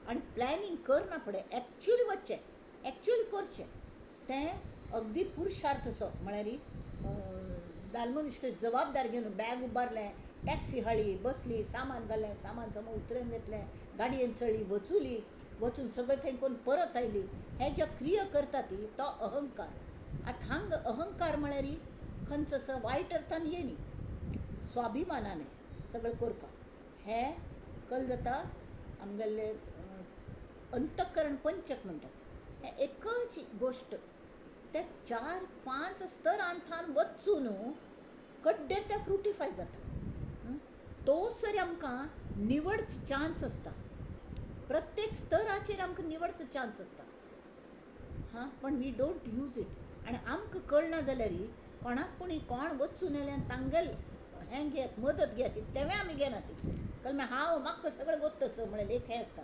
आनी प्लॅनिंग करना फुडें एक्चुअली वचचें, एक्चुअली करचें तें अगदी पुरुषार्थसो म्हळ्यार बालमनुष्य जबाबदार घेवन बॅग उबारलें, टॅक्सी हाडली, बसली, सामान घालें, सामान समज उतरून घेतलें, गाडयेन चडली, वचुली, वचून सगळें थंय करून परत आयली. हे ज्यो क्रिया करता ती तो अहंकार. आतां हांगा अहंकार म्हळ्यार खंयचो असो वायट अर्थान येयनी, स्वाभिमानान सगळें करपा. हें कल जाता आमगेलें अंतःकरण पंचक म्हणटात, हें एकच गोश्ट ते 4-5 स्तरांथान वचून कड्डेर ते फ्रुटिफाय जाता. तो सर आमकां निवडचो चान्स आसता, प्रत्येक स्तराचेर आमकां निवडचो चान्स आसता. हां, पण we don't use it. आनी आमकां कळना जाल्यार कोणाक पुणी कोण वचून येयल्यान तांगेल हें घेत मदत घेत तेंवूय आमी घेना ती कारण हांव म्हाका सगळें गोत्त तसो म्हणलें एक हें आसता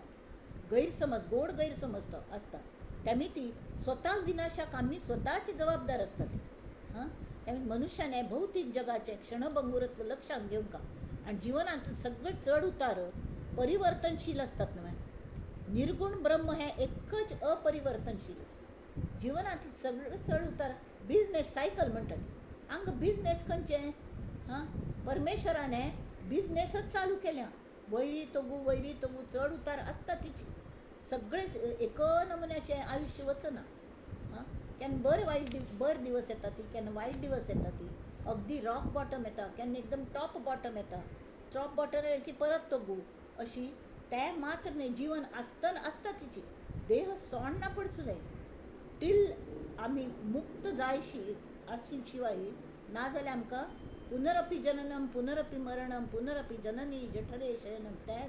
गैरसमज, गोड गैरसमज तो आसता. तेमी ती स्वता विनाशाक आमी स्वताची जबाबदार आसता ती. हां, त्यामुळे मनुष्याने भौतिक जगाचे क्षणभंगुरत्व लक्षात घेवंक आनी जिवनांत सगळे चड उतार परिवर्तनशील असतात न्हय. निर्गुण ब्रह्म हे एकच अपरिवर्तनशील आसता. जिवनांत सगळे चड उतार बिजनेस सायकल म्हणटात ती. हांगा बिजनेस खंयचें? हां, परमेश्वराने बिजनेसच चालू केल्या. वयरी तगू वयरी तगू चड उतार आसता तिची. सगळे एक नमुन्याचें आयुश्य वचना. हां, केन्ना बरें वायट बरे दिवस येता ती, केन्ना वायट दिवस येता ती. अगदी रॉक बॉटम येता, केन्ना एकदम टॉप बॉटम येता. टॉप बॉटम येयली की परत तगू अशी तें मात्र न्हय जीवन आसतना आसता तिची. देह सोडना पडसू नये टील आमी मुक्त जायशी आसी शिवाय, नाजाल्यार आमकां पुनरपी जननम पुनरपी मरणम पुनरपी जननी जठरे शयनम त्या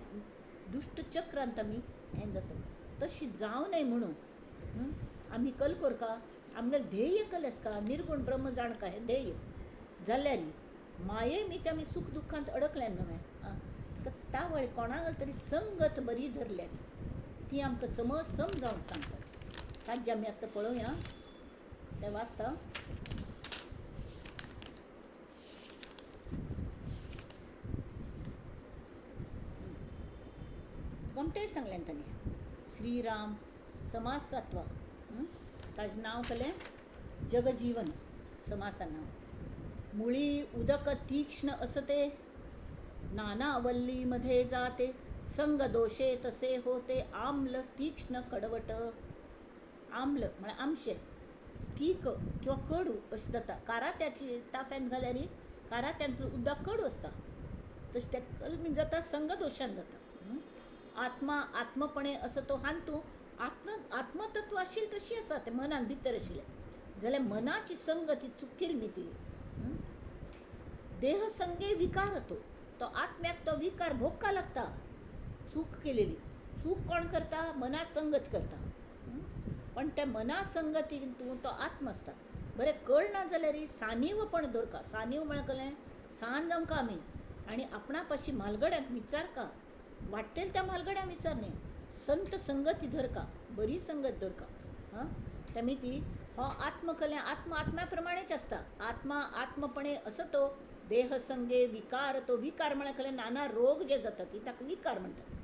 दुश्ट चक्रांत आमी हें जाता. तशी जावं नये म्हणून आमी कल कोरका आमगे ध्येय कल आसता निर्गुण ब्रह्म जाणका हें ध्येय जाल्यार माये मी आमी सुख दुख्खांत अडकल्या न्हय. तर त्या वेळ कोणाक तरी संगत बरी धरल्यार ती आमकां समज समजावन सांगतात. ताजें आमी आतां पळोवया तें वाचता. कोणतेय सांगलें तांणी श्रीराम समास सातवा, ताजें नांव कलें जगजीवन समासा नांव. मुळी उदक तीक्ष्ण असते नानावल्लीमध्ये जाते संग दोषे तसे होते आम्ल तीक्ष्ण कडवट. आम्ल म्हळ्यार आमशें, तीक किंवा कडू अशें जाता. कारात्याची ताफ्यान घाल्यार कारात्यांतलें उदक कडू आसता, तशें तें कलमी जाता संगदोशान जाता. आत्मा आत्मपणे असो तो हांतू आत्म आत्मतत्व आशिल्लें तशी आसा तें मनान भितर आशिल्लें जाल्यार मनाची संगती चुकील न्ही ती. देहसंगे विकार तो तो आत्म्याक तो विकार भोगका लागता. चूक केलेली चूक कोण करता? मना संगत करता. पण त्या मना संगतीन तूं तो आत्म आसता. बरें कळना जाल्यार सानीवपण दवरका. सानीव म्हळ्यार कळ्ळें सान जावंका आमी आनी आपणा पाशी म्हालगड्यांक विचारका. वाडटेल त्या म्हालगड्यांक विचार न्ही, संत संगती धरका, बरी संगत धरका. हां, तेमी ती हो आत्मकल्या आत्मा आत्म्या प्रमाणेच आसता. आत्मा आत्मपणे असो तो देहसंगे विकार तो विकार म्हळ्यार कळ्ळें नाना रोग जे जातात ती ताका विकार म्हणटात.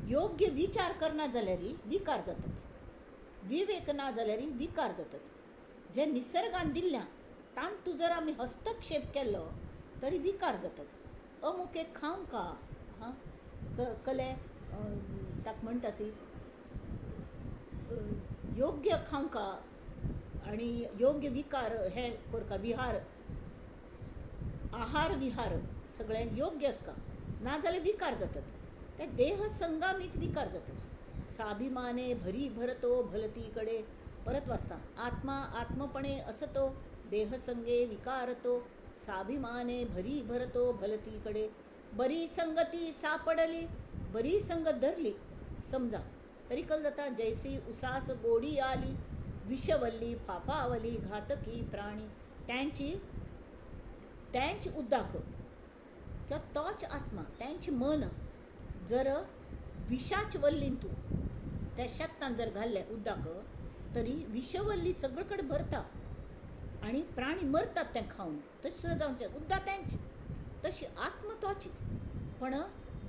योग्य विचार करना जाल्यार विकार जातात, विवेक ना जाल्यार विकार जातात. जे निसर्गान दिल्ल्या तांतू जर आमी हस्तक्षेप केलो तरी विकार जातात. अमुक एक खावंका हां कले ताका म्हणटा ती योग्य खावंका आनी योग्य विकार हे करका, विहार आहार विहार सगळें योग्य आसता, नाजाल्यार विकार जातात. त्या देह संगामीत विकार जातात. साभिमाने भरी भरतो भलतीकडे. परत वाचता आत्मा आत्मपणे असतो देहसंगे विकारतो साभिमाने भरी भरतो भलतीकडे. बरी संगती सापडली बरी संगत धरली समजा तरी कल जाता. जैसी उसास गोडी आली विषवल्ली फापावली घातकी प्राणी. त्यांची त्यांची उद्दाक किंवा तोच आत्मा त्यांची मन जर विशाच वल्लीन तूं त्या शेतान जर घाल्लें उद्दाक तरी विषवल्ली सगळीकडे भरता आनी प्राणी मरतात तें खावन. तशें सुद्दां जावचें उद्दा त्यांची तशी आत्म तोची, पण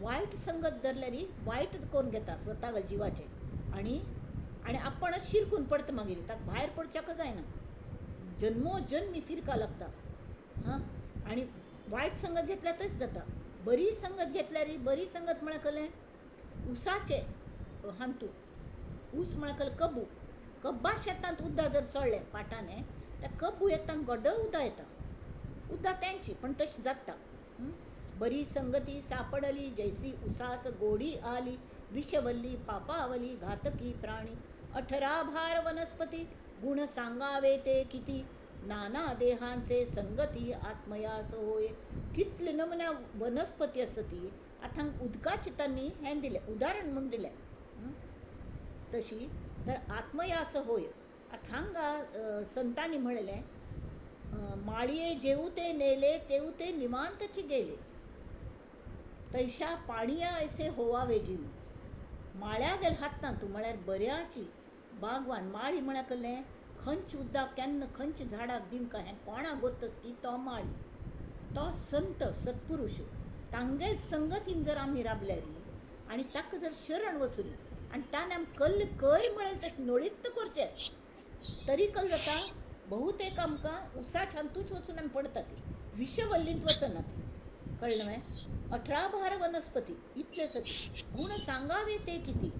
वायट संगत धरल्यार वायट करून घेता स्वता जिवाचें आनी आनी आपणच शिरकून पडटा मागीर ताका भायर पडच्याक जायना, जन्मोजन्मी फिरका लागता. हां, आनी वायट संगत घेतल्यार तशें जाता. बरी संगत घेतल्यार बरी संगत म्हळ्यार कळ्ळें उसाचें हांतू ऊस म्हळ्यार कळ्ळें कब्बू. कब्बा शेतांत उद्दा जर सोडलें पाटाने त्या कब्बू येतान गोड्डो उद्दा येता, उद्दा त्यांची पण तशी जाता. बरी संगती सापडली जैसी उसास गोडी आली विषवल्ली फापावली घातकी प्राणी. 18 भार वनस्पती गुण सांगावे ते किती नाना देहांचे संगती आत्मयास होय. कितले नमुन्या वनस्पती आसा ती आतां उदकाची तांणी हें दिलें उदाहरण म्हूण दिलें. तशी तर आत्मयास होय. आतां हांगा संतांनी म्हणलें माळये जेऊ ते नेले तेऊ ते निवांतची गेले, तैशा पाणया ऐसे होवावे जीव. माळ्या गेल हातान तूं म्हळ्यार बऱ्याची बागवान. माळी म्हळ्यार कसलें खंयच उदक केन्ना खंयच्या झाडाक दिवंक हें कोणा गोत्तस की तो माळी, तो संत सत्पुरुष. तांगेल संगतीन जर आमी राबल्यार आनी ताका जर शरण वचून आनी ताणें आमकां कल्ल कर म्हळें तशें नोळीत्त करचें तरी कल जाता. बहुतेक आमकां उसाच हातूंच वचून आमी पडटा ती विषवल्लींत वचना ती. कळ्ळें न्हय? 18 भार वनस्पती इतले सती गुण सांगावे ते किती,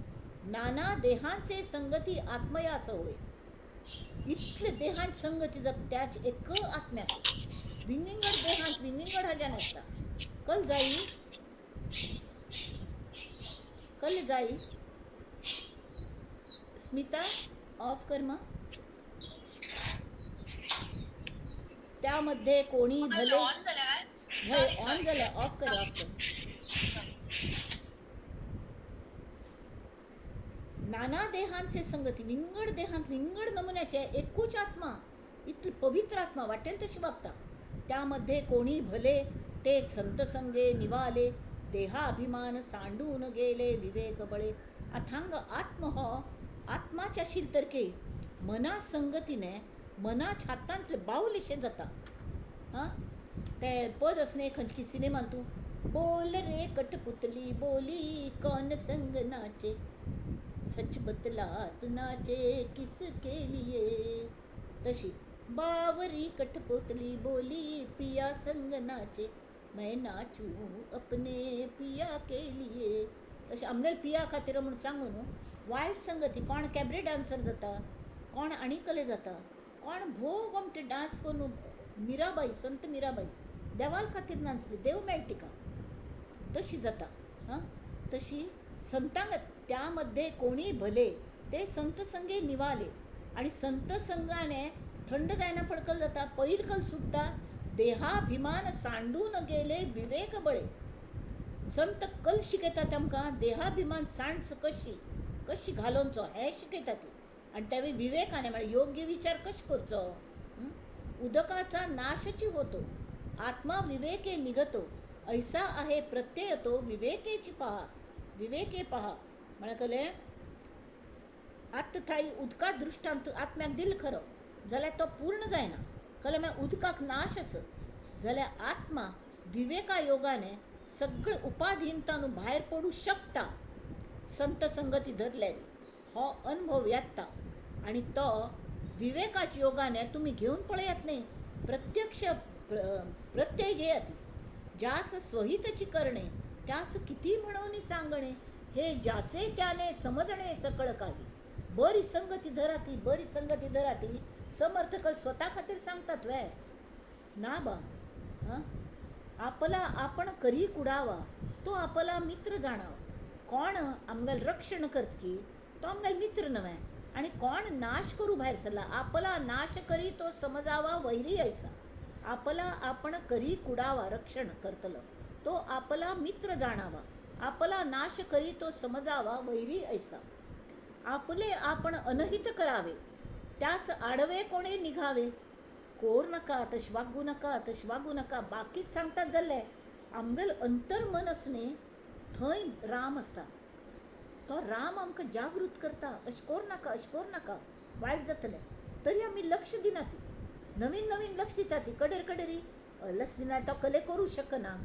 नाना देहांचे संगती आत्मयास होय. इतले देहांत संगती जाता त्याच एक आत्म्याक. विंगड देहांत विंगड हाज्यान आसता. कल जाई कल जाई. स्मिता ऑफ कर मा. त्यामध्ये कोणी भले ऑन झालं ऑफ कर ऑफ कर. नाना देहांचे संगती विंगड देहांत विंगड नमुन्याचे एकूच आत्मा, इतली पवित्र आत्मा वाटेल तशी वागता. त्यामध्ये कोणी भले ते संतसंगे निवाले, देहाभिमान सांडून गेले विवेक बळे. अथांग आत्म हो आत्माच्या शिलतरके मना संगतीने मनाच्या हातांतले बावलेशें जाता. हां ते पद असणे खंयची सिनेमान तूं बोल रे कठपुतली बोली कौन संग नाचे, सच बतला तू नाचे किसके लिए. तशी बावरी कठपुतली बोली पिया संग नाचे, मैं नाचू अपने पिया के लिए. तशें आमगेले पिया खातीर म्हूण सांगू न्हू वायट संगती. कोण कॅबरे डान्सर जाता, कोण आनी कले जाता, कोण भोव गोमटे डान्स करून. मिराबाई, संत मिराबाई देवाल खातीर नाचली, देव मेळ तिका, तशी जाता. हां तशी संतांक त्यामध्ये कोणी भले ते संतसंगे निवाले. आनी संतसंगाने थंड जायना फडकल जाता, पैल कल सुट्टा, देहाभिमान सांडून गेले विवेक बळे. संत कल शिकयतात आमकां देहाभिमान सांडच कशी कशी घालोवचो हें शिकयतात ती. आनी त्या विवेकाने म्हळ्यार योग्य विचार कशें करचो. उदकाचा नाशची होतो आत्मा विवेके निघतो, ऐसा आहे प्रत्यय तो विवेकेची पहा. विवेके पहा म्हळ्यार कळ्ळें आत्तां थांय उदका दृश्टांत आत्म्याक दिल खरो जाल्यार तो पूर्ण जायना. कळ्ळें? मागीर उदकाक नाश आसा जाल्यार आत्मा विवेका योगाने सगळे उपाधीनतान भायर पडूं शकता संत संगती धरल्यार. हो अनुभव येता आनी तो विवेकाच्या योगाने तुमी घेवन पळयात न्ही, प्रत्यक्ष प्रत्यय घेयात. ज्यास स्वहितची करणे त्यास किती म्हणून सांगणे, हे ज्याचे त्याने समजणे सकळ काही. बरी संगती धराती बरी संगती धराती. समर्थक स्वता खातीर सांगतात वे ना बा. हां आपला आपण करी कुडावा तो आपला मित्र जाणावा. कोण आमगेल रक्षण करतकी तो आमगेल मित्र नव्हे, आनी कोण नाश करू भायर सरला आपला नाश करी तो समजावा वैरी ऐसा. आपला आपण करी कुडावा रक्षण करतलो तो आपला मित्र जाणावा, आपला नाश करी तो समजावा वैरी ऐसा. आपले आपण अनहित करावे त्यास आडवे कोणे निघावे. कोर नका तश वागू नका तश वागू नका बाकीच सांगतात जाल्ले आमगेल अंतर्मन आसने थंय राम आसता. तो राम आमकां जागृत करता, अशें कोर नाका अशें कोर नाका वायट जातलें. तरी आमी लक्ष दिना ती नवीन नवीन लक्ष दिता ती कडेर कडेरी लक्ष दिना तो कले करूं शकना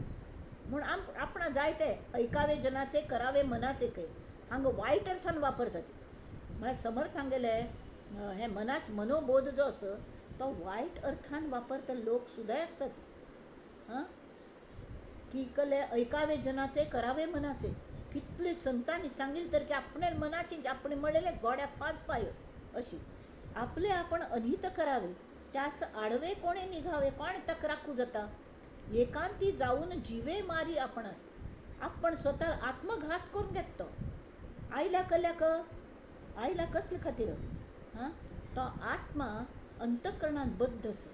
म्हूण आपणा जाय ते ऐकावे जनाचे करावे मनाचे कै हांगा वायट अर्थान वापरता ती. म्हळ्यार समर्थ हांगेले हे मनाच मनोबोध जो आसा तो वायट अर्थान वापरता लोक सुद्दां आसता ती. हां की कले ऐकावे जनाचे करावे मनाचे. कितले संतांनी सांगितलं तर की आपणे मनाची आपणे म्हणलेले गोड्याक पांच पाय अशी. आपले आपण अनहित करावे त्यास आडवे कोणे निघावे. कोण ताका राखू जाता. एकांती जाऊन जिवे मारी आपणास. आपण स्वतः आत्मघात करून घेता तो. आयला कल्याक आयला कसले खातीर. हां तो आत्मा अंतःकरणान बद्ध आसा.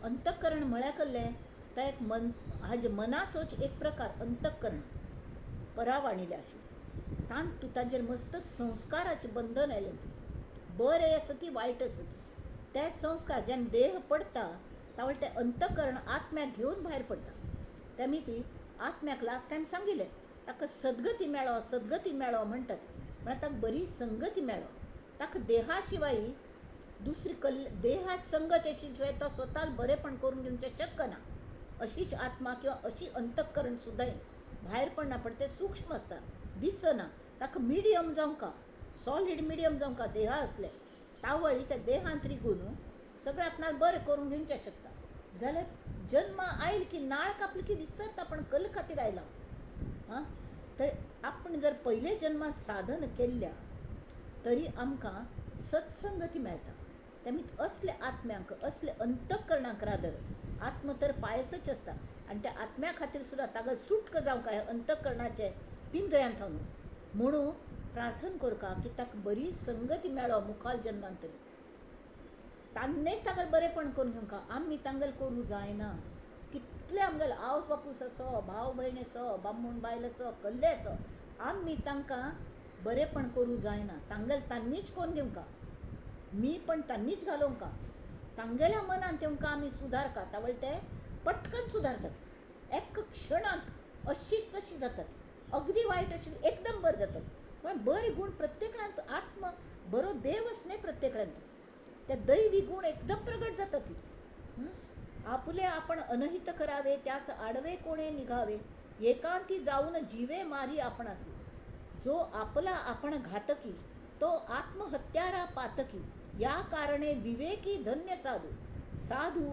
अंतःकरण म्हळ्यार कसलें तो एक मन हाजे मनाचोच एक प्रकार अंतःकरण परावाणीले आशिल्लें. तातूंत ताजेर मस्त संस्काराचें बंधन आयलें. ती बरें आसा ती वायट आसा ती ते संस्कार जेन्ना देह पडटा तावळ तें अंतकरण आत्म्याक घेवन भायर पडटा. तेमी ती आत्म्याक लास्ट टायम सांगिल्लें ताका सद्गती मेळो सद्गती मेळो म्हणटात, म्हळ्यार ताका बरी संगती मेळो. ताका देहा शिवाय दुसरी देहात संगत अशी शिवाय तो स्वता बरेपण करून घेवचें शक्य ना. अशीच आत्मा किंवा अशी अंतकरण सुद्दां भायर पडना, पण तें सूक्ष्म आसता, दिसना. ताका मिडियम जावंका, सॉलीड मिडियम जावंका देहा आसलें तावळी त्या देहांत रिगून सगळें आपणाक बरें करून घेवचें शकता. जाल्यार जन्म आयल की नाळ कापली की विसरता आपण कल खातीर आयला. आं, तर आपण जर पयले जन्मात साधन केल्ल्या तरी आमकां सत्संगती मेळटा. तेमी असले आत्म्यांक असले अंतकरणाक रादर आत्म तर पायसच आसता आनी त्या आत्म्या खातीर सुद्दां ताका सुटक जावंक काय अंतकरणाचे पिंजऱ्यांत थावन म्हणून प्रार्थना करका की ताका बरी संगती मेळो मुखाल जन्मान तरी. तान्नेच ताका बरेपण करून घेवंका, आमी तांगेल करूं जायना. कितले आमगेले आवस बापूस आसो, भाव भयण आसो, बामण बायल आसो, कल्ले आसो, आमी तांकां बरेपण करूं जायना. तांगेल तांणीच करून घेवंका, मी पण तांणीच घालोवंका. तांगेल्या मनान तेमकां आमी सुदारका, तावळ ते पटकन सुदारतात, एक क्षणांत अशीच तशी जातात, अगदी वायट अशी एकदम बरें जातात. कारण बरे गूण प्रत्येकांत, आत्म बरो देवच न्ही प्रत्येकांत, त्या दैवी गुण एकदम प्रगट जातात. आपुले आपण अनहित करावे त्यास आडवे कोणे निघावे, एकांती जाऊन जीवे मारी आपणासी. जो आपला आपण घातकी तो आत्महत्यारा पातकी, या कारणे विवेकी धन्य साधू. साधू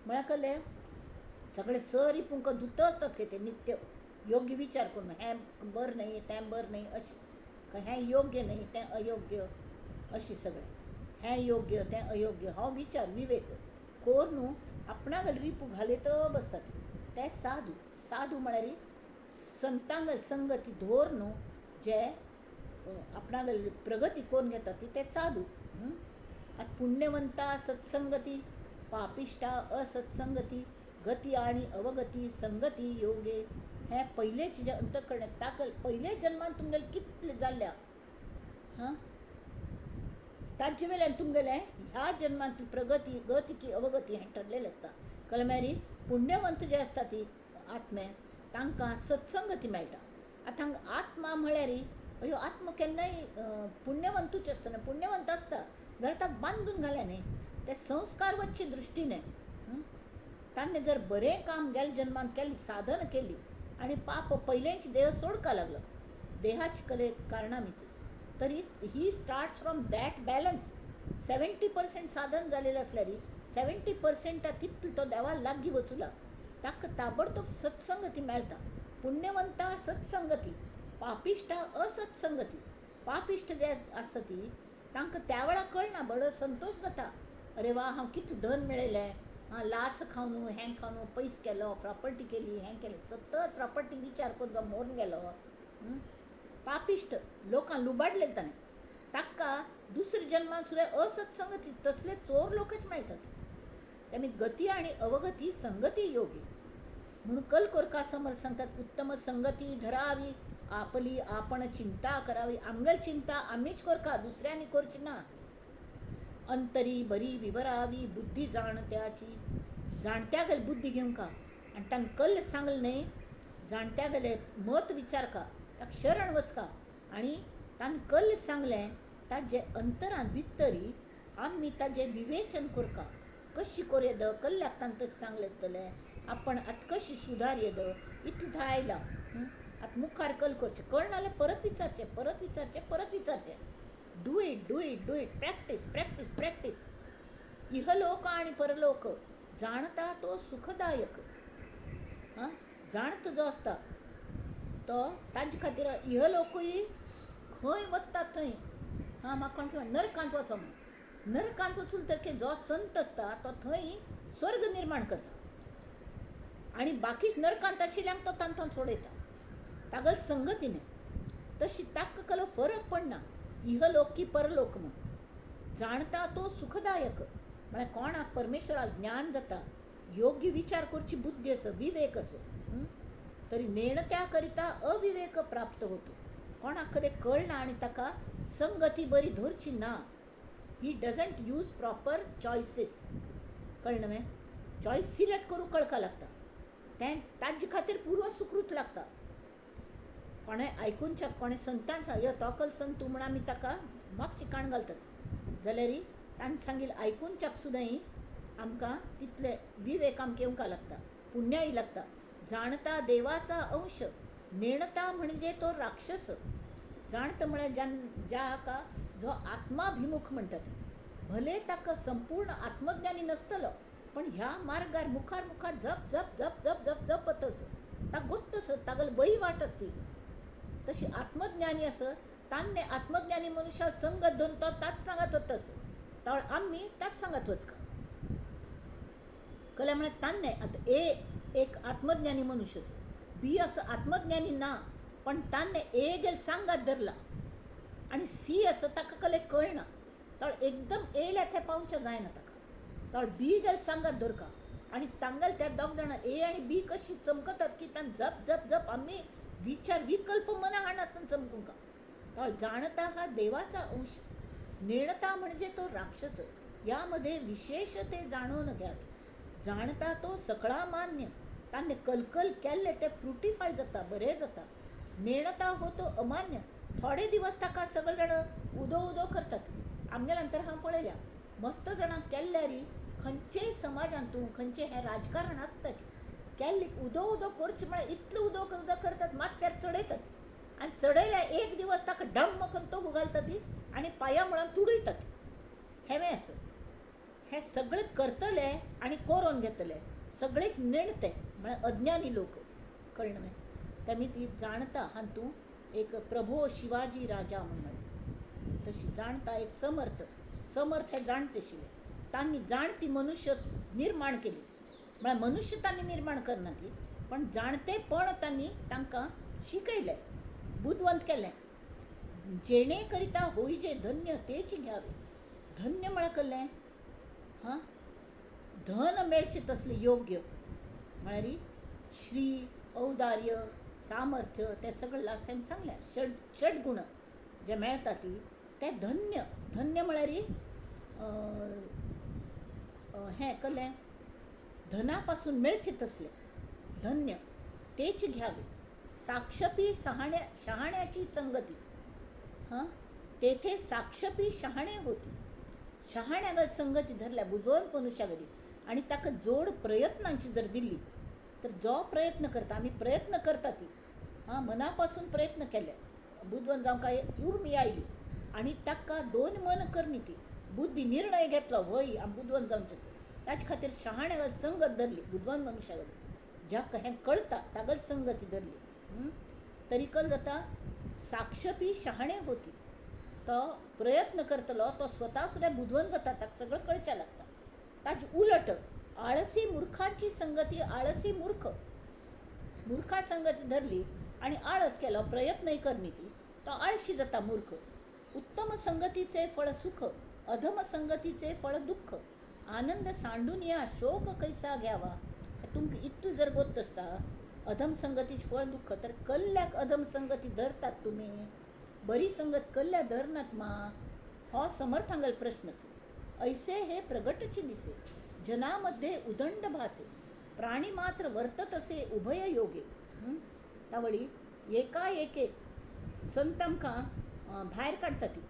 म्हळ्यार कसले सगळे सरी पुंक धुत आसतात खंय ते नित्य योग्य विचार करून, हें बरें न्हय तें बरें न्हय अशें, हें योग्य न्हय तें अयोग्य अशें सगळें, हें योग्य तें अयोग्य हो विचार विवेक करून आपणाक रिपू घालयत बसतात ते साधू. साधू म्हळ्यार संतांग संगती धोर न्हू जे आपणाक प्रगती करून घेतात ते साधू. आतां पुण्यवंता सत्संगती, पापिश्टा असत्संगती, गती आनी अवगती संगती योगे. हें पयलेच जें अंतकरण ताका पयले जन्मान तुमगेलें कितलें जाल्लें हां ताजे वेल्यान तुमगेलें ह्या जन्मांतली प्रगती गती की अवगती हें ठरलेलें आसता. कळ्ळें मागीर पुण्यवंत जे आसता ती आत्मे तांकां सत्संगती मेळटा. आतां हांगा आत्मा म्हळ्यार ह्यो आत्मा केन्नाय पुण्यवंतूच आसतना, पुण्यवंत आसता जाल्यार ताका बांदून घालें न्ही ते संस्कार वचचे दृश्टीने. ताणें जर बरें काम गेले जन्मांत केलें, साधन केली आनी पाप पयलेंच देह सोडका लागलो देहाच कले कारणां ती, तरी he starts from that balance. 70% साधन जालेलें आसल्यार 70% तितलो तो देवा लागीं वचुला, ताका ताबडतोब सत्संगती मेळटा. पुण्यवंता सत्संगती, पापिश्टा असत्संगती. पापिश्ट जे आसता ती तांकां त्या वेळार कळना, बरो संतोश जाता, अरे वा हांव कितलें धन मेळयलें, हां लाच खावन हें खावन पयस केलो, प्रॉपर्टी केली, हें केलें, सतत प्रॉपर्टी विचार करून तो मरून गेलो. पापिश्ट लोकांक लुबाडलेले ताणें, ताका दुसऱ्या जन्मान सुद्दां असत्संगती तसले चोर लोकच मेळटात. तेमी गती आनी अवगती संगती योगी म्हणून कल कोरका समर सांगतात उत्तम संगती धरावी, आपली आपण चिंता करावी. आमगेली चिंता आमीच करका, दुसऱ्यांनी करची ना. अंतरी बरी विवरावी बुद्धी जाणत्याची, जाणत्यागेली बुद्धी घेवंका आनी ताणें कल्ल सांगलें न्हय, जाणत्यागेलें मत विचारका, ताका शरण वचका आनी ताणें कल्ल सांगलें ताजे अंतरान भितरी आमी ताजें विवेचन करका, कशी कोर येद कल्ल्याक ताणें तशें सांगलें आसतलें, आपण आतां कशी सुदार येद इतलें थंय आयलां, आतां मुखार कल करचें, कळना जाल्यार परत विचारचें, परत विचारचें, परत विचारचें. Do it, do it, do it, practice, practice, practice. इहलोक आनी परलोक जाणता तो सुखदायक. हां, जाणतो जो आसता तो ताजे खातीर इहलोकूय खंय वता थंय, हां म्हाका कोण कितें नरकांत वचो म्हूण, नरकांत वचून तर जो संत आसता तो थंय स्वर्ग निर्माण करता आनी बाकी नरकांत आशिल्ल्यांक तो तांतून सोडयता, तागेले संगतीने. तशी ताका कलो फरक पडना इहलोक की परलोक म्हूण. जाणता तो सुखदायक म्हळ्यार कोणाक परमेश्वराक ज्ञान जाता, योग्य विचार करची बुद्धी आसा, विवेक आसा, तरी नेणत्या करिता अविवेक प्राप्त होतो. कोणाक कडेन कळना आनी ताका संगती बरी धरची ना, he doesn't use proper choices. कळ्ळें न्हय? चॉयस सिलेक्ट करूंक कळका लागता. तें ताजे खातीर पूर्व सुकृत लागता. कोणें आयकुनच्या कोणें संतान सांग यो तोकल संत तूं म्हूण आमी ताका मातशी काण घालतात जाल्यार ताणें सांगिल्लें आयकुनच्याक सुद्दां आमकां तितले विवेक आमकां येवंक लागता, पुण्याय लागता. जाणता देवाचा अंश नेणता म्हणजे तो राक्षस. जाणता म्हळ्यार ज्या हाका जो आत्माभिमुख म्हणटात, भले ताका संपूर्ण आत्मज्ञानी नासतलो पण ह्या मार्गार मुखार मुखार झप झप झप झप झप झप वतस ताका गोत्तस तागेली बरी वाट आसती. तशी आत्मज्ञानी आसत तान्ने आत्मज्ञानी मनुष्या संगत धरून तो ताच सांगत वतस तावळ आमी ताच सांगत वचका कल्या म्हळ्यार तान्ने आतां ए एक आत्मज्ञानी मनुष्य आसा, बी असो आत्मज्ञानी ना पण तान्ने ए गेल सांगात धरला आनी सी आसा ताका कले कळना, तावळ एकदम एल्या थंय पावच्या जायना ताका, तावळ बी गेल सांगात धरका आनी तांगेल त्या दोग जाणां ए आनी बी कशी चमकतात की तांकां झप झप झप आमी विचार विकल्प मना हाडनासतना चमकूंक. तावळ जाणता हा देवाचा अंश नेणता म्हणजे तो राक्षस. यामध्ये विशेष ते जाणून घ्यावे. जाणता तो सकळा मान्य तान्ने कलकल केल्ले ते फ्रुटिफाय जाता, बरें जाता. नेणता हो तो अमान्य. थोडे दिवस ताका सगळे जाण उदो उदो करतात. आमगेल्या नंतर हांव पळयल्या मस्त जाणां केल्ल्यारी खंयचेय समाजान तूं खंयचें हें राजकारण आसताच केल्ले उदो उदो करचें म्हळ्यार इतलो उदो उदो करतात माथ्यार चडयतात आनी चडयल्यार एक दिवस ताका डम्म करून तो घालतात आनी पांया मुळान तुडयतात. हेवें आसा हें सगळें करतले आनी कोरोन घेतले सगळेच नेणते म्हळ्यार अज्ञानी लोक. कळ्ळें न्हय? तेमी ती जाणता हातूंत एक प्रभो शिवाजी राजा म्हूण मेळटा तशी जाणता एक समर्थ. समर्थ हे जाणते आशिल्ले, तांणी जाणती मनुष्य निर्माण केली म्हळ्यार मनुष्य तांणी निर्माण करना ती पण जाणतेपण तांणी तांकां शिकयलें, बुदवंत केलें. जेणे करिता होईजे धन्य तेच घ्यावे. धन्य म्हळ्यार कसलें? हां, धन मेळचें तसलें योग्य म्हळ्यार श्री, औदार्य, सामर्थ्य तें सगळें लास्ट टायम सांगलें. षडगुण जे मेळटा ती ते धन्य. धन्य म्हळ्यार हें कसलें? धना पासून मेळचें तसलें धन्य तेच घ्यावे. साक्षपी शहाण्याची संगती. हां, तेथे साक्षपी शहाणे होती. शहाण्यागत संगती धरल्या बुदवंत मनुष्या गरी आनी ताका जोड प्रयत्नांची जर दिली तर जो प्रयत्न करता, आमी प्रयत्न करता ती हां मना पासून प्रयत्न केले बुदवंत जावंक काय उर्मी आयली आनी ताका दोन मन करनी ती बुद्धी निर्णय घेतलो व्हय आमी बुदवंत जावचें आसा. ताचे खातीर शहाण्यागत संगत धरली बुदवंत मनुष्या गरी ज्याका हें कळटा तागत संगती धरली तरी कल जाता साक्षपी शहाणे होती. तो प्रयत्न करतलो तो स्वता सुद्दां बुदवंत जाता, ताका सगळें कळचें लागता. ताजे उलट आळसी मुर्खांची संगती. आळसी मूर्ख, मूर्खा संगती धरली आनी आळस केलो प्रयत्नय करनी ती तो आळशी जाता मूर्ख. उत्तम संगतीचे फळ सुख, अधम संगतीचे फळ दुःख. आनंद सांडून या शोक कैसा घ्यावा. तुमकां इतलें जर गोत्त आसता अधम संगतीचें फळ दुःख तर कल्ल्याक अधम संगती धरतात तुमी, बरी संगत कल्ल्या धरनात मा? हो समर्थांगल प्रश्न आसा. ऐसे हे प्रगटचे दिसे जनामध्ये उदंड भासे प्राणी मात्र वर्तत असे उभय योगे. तावळी एकाएके संत आमकां भायर काडटा ती.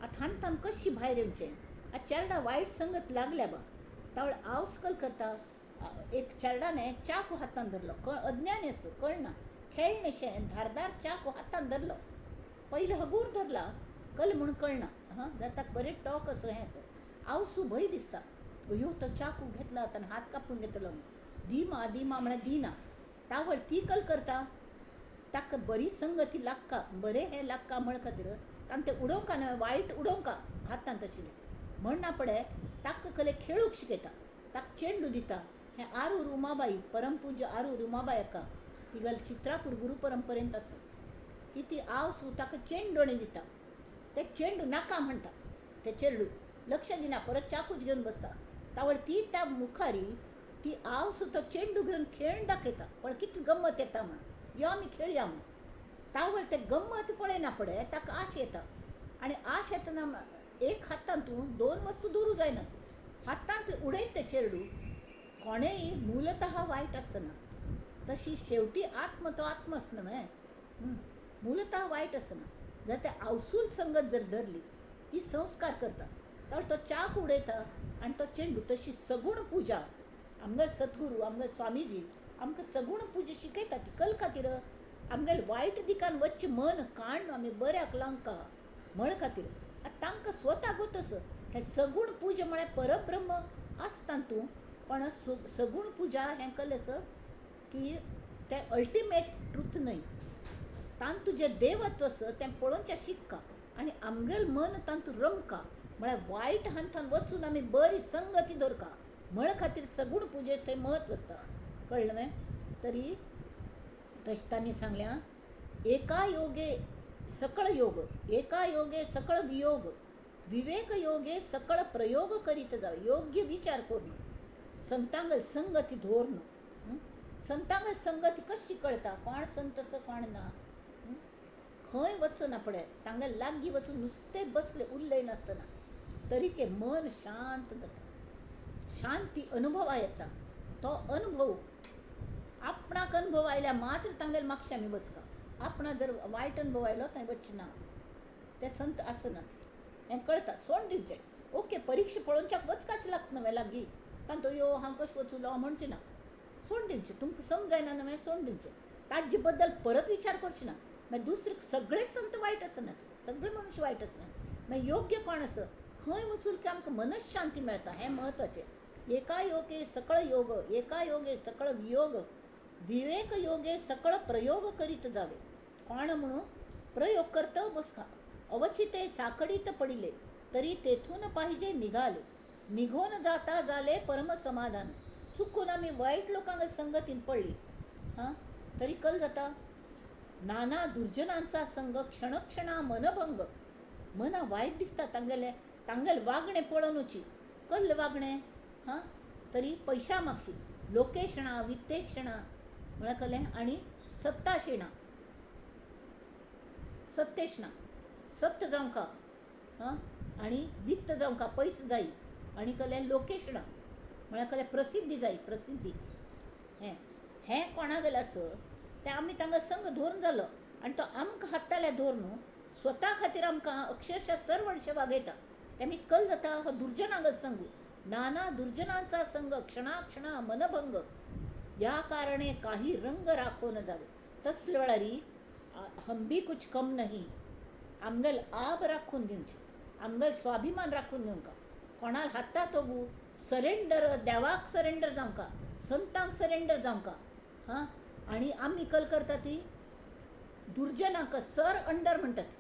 आतां हांतून कशी भायर येवचें? आतां चेरडा वायट संगत लागल्या बा तावळ आवस्कल करता. एक चेरडाने चाकू हातान धरलो, अज्ञानी आसा कळना, खेळणेशें धारदार चाकू हातान धरलो. पयलें हगूर धरला कल म्हूण कळना, हां ताका बरें टोक असो हें आसा आवसू भंय दिसता, अयो तो चाकू घेतला ताणें हात कापून घेतलो म्हूण. दिमा दिमा म्हळ्यार दिना. तावळ ती कल करता ताका बरी संगती लागका बरें हें लागका म्हण खातीर ताणें तें उडोवंका न्हय वायट उडोवंका हातांत आशिल्लें म्हणना पडे ताका कले खेळूंक शिकयता, ताका चेंडू दिता. हें आरूर उमाबाई परमपूज्य आरूर उमाबाई अक्का तिगेले चित्रापूर गुरू परंपरेंत आसा ती ती आवसू ताका चेंडू दिता. ते चेंडू नाका म्हणटा ते चेडू लक्ष दिना परत चाकूच घेवन बसता. तावळ ती त्या मुखारी ती आवसू तो चेंडू घेवन खेळ दाखयता पण कितली गम्मत येता म्हण यो आमी खेळया म्हण. तावळ ते गम्मत पळयना पडे ताका आश येता आनी आश येतना एक हातांत तूं दोन वस्तू धरूं जायना ती हातांत उडयत ते चेडू कोणेय मूलतः वायट आसना, तशी शेवटी आत्म तो आत्मच न्हय, मूलतः वायट आसना. जर ते आवसूल संगत जर धरली ती संस्कार करता तर तो चाक उडयता आनी तो चेंडू. तशी सगूण पुजा आमगे सद्गुरू आमगे स्वामीजी आमकां सगूण पुजा शिकयता. ती कल खातीर आमगेले वायट दिकान वच्चें मन काडून आमी बऱ्याक लावंका म्हळ खातीर. आतां तांकां स्वता गोतस हें सगूण पुजा म्हळ्यार परब्रह्म आसता तूं, पण सगूण पुजा हें कल आसा की तें अल्टिमेट ट्रूथ न्हय. तांतूं तुजें देवत्व आसा तें पळोवचें शिक्का आनी आमगेलें मन तातूंत रमका, म्हळ्यार वायट हांथान वचून आमी बरी संगती दवरका म्हळ खातीर सगूण पुजेचें थंय म्हत्व आसता. कळ्ळें न्हय? तरी तशें तांणी सांगल्या, एका योगे सकळ योग, एका योगे सकळ वियोग, विवेक योगे सकळ प्रयोग करीत जावे. योग्य विचार करून संतांगल संगती धोरण. संतांगल संगती कशी कळटा कोण संत आसा कोण ना? खंय वचना पडे तांगेर लागीं वचून नुस्तें बसलें उलयनासतना तरी के मन शांत जाता, शांती अनुभवा येता. तो अनुभव आपणाक अनुभव आयल्यार मात्र तांगेर मागशे आमी वचका. आपणा जर वायट अनुभव आयलो थंय वचना, ते संत आसना ते हें कळटा. सोड दिवचें ओके, परिक्षा पळोवच्याक वचकाच लागता न्हय लागीं, तांतो यो हांव कशें वचूं म्हणचें ना, सोड दिवचें. तुमकां समजायना न्हय सोड दिवचें, ताजे बद्दल परत विचार करचें ना. मागीर दुसरे सगळेच संत वायट आसनात, सगळे मनुष्य वायट आसनात. मागीर योग्य कोण आसा खंय वचून की आमकां मनशांती मेळटा हें म्हत्वाचें. एका योगे सकळ योग, एका योगे सकळ वियोग, विवेक योगे सकळ प्रयोग करीत जावे. कोण म्हणून प्रयोग करता बसका. अवचिते साकडीत पडिले तरी तेथून पाहिजे निघाले, निघून जाता जाले परम समाधान. चुकून आमी वायट लोकांक संगतीन पडली हां तरी कल जाता. नाना दुर्जनांचा संग क्षणक्षणा मनभंग. मना वायट दिसता तांगेले तांगेले वागणें पळोवनूची कल्ल वागणें हां तरी पयशा मागशी लोकेशणा वित्तेक्षणा म्हळ्यार कळ्ळें. आनी सत्ताशिणा सत्तेशणा सत्य जावंका हां आनी वित्त जावंका पयस जायी आनी कळ्ळें लोकेशणा म्हळ्यार कळ्ळें प्रसिद्धी जायी प्रसिद्धी. हें हें कोणागेलें आसा तें आमी तांकां संग धरून जालो आनी तो आमकां हाताल्या धरून स्वता खातीर आमकां अक्षरशः सर्वणशे वागयता. तेमी कल जाता हो दुर्जनांगल संग. नाना दुर्जनांचा संग क्षणाक्षणा मनभंग, या कारणे काही रंग राखोन जावे. तसले वेळारी हम भी कुछ कम नाही, आमगेल आब राखून दिवचें, आमगेल स्वाभिमान राखून दिवंका. कोणाक हाता तोगू सरेंडर, देवाक सरेंडर जावंका, संतांक सरेंडर जावंका हां. आनी आमी कल करता ती दुर्जनांक सर अंडर म्हणटात,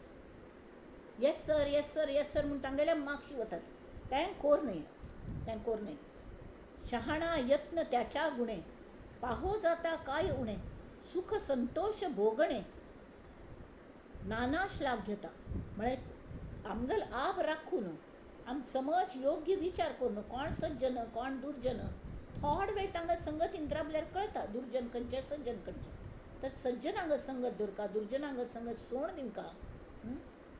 yes sir yes sir yes sir म्हूण तांगेल्या मागशी वतात. तें कोर न्हय, तें कोर न्हय. शहाणा यत्न त्याच्या गुणे, पाहो जाता काय उणे, सुख संतोष भोगणे नाना श्लाघ्यता. म्हळ्यार आमगेल आब राखून आम समज योग्य विचार करून कोण सज्जन कोण दुर्जन थोड वेळ तांकां संगतीन राबल्यार कळटा दुर्जन खंयचे सज्जन खंयचे. तर सज्जनांग संगत दवरका, दुर्जनांग संगत सोड दिवका.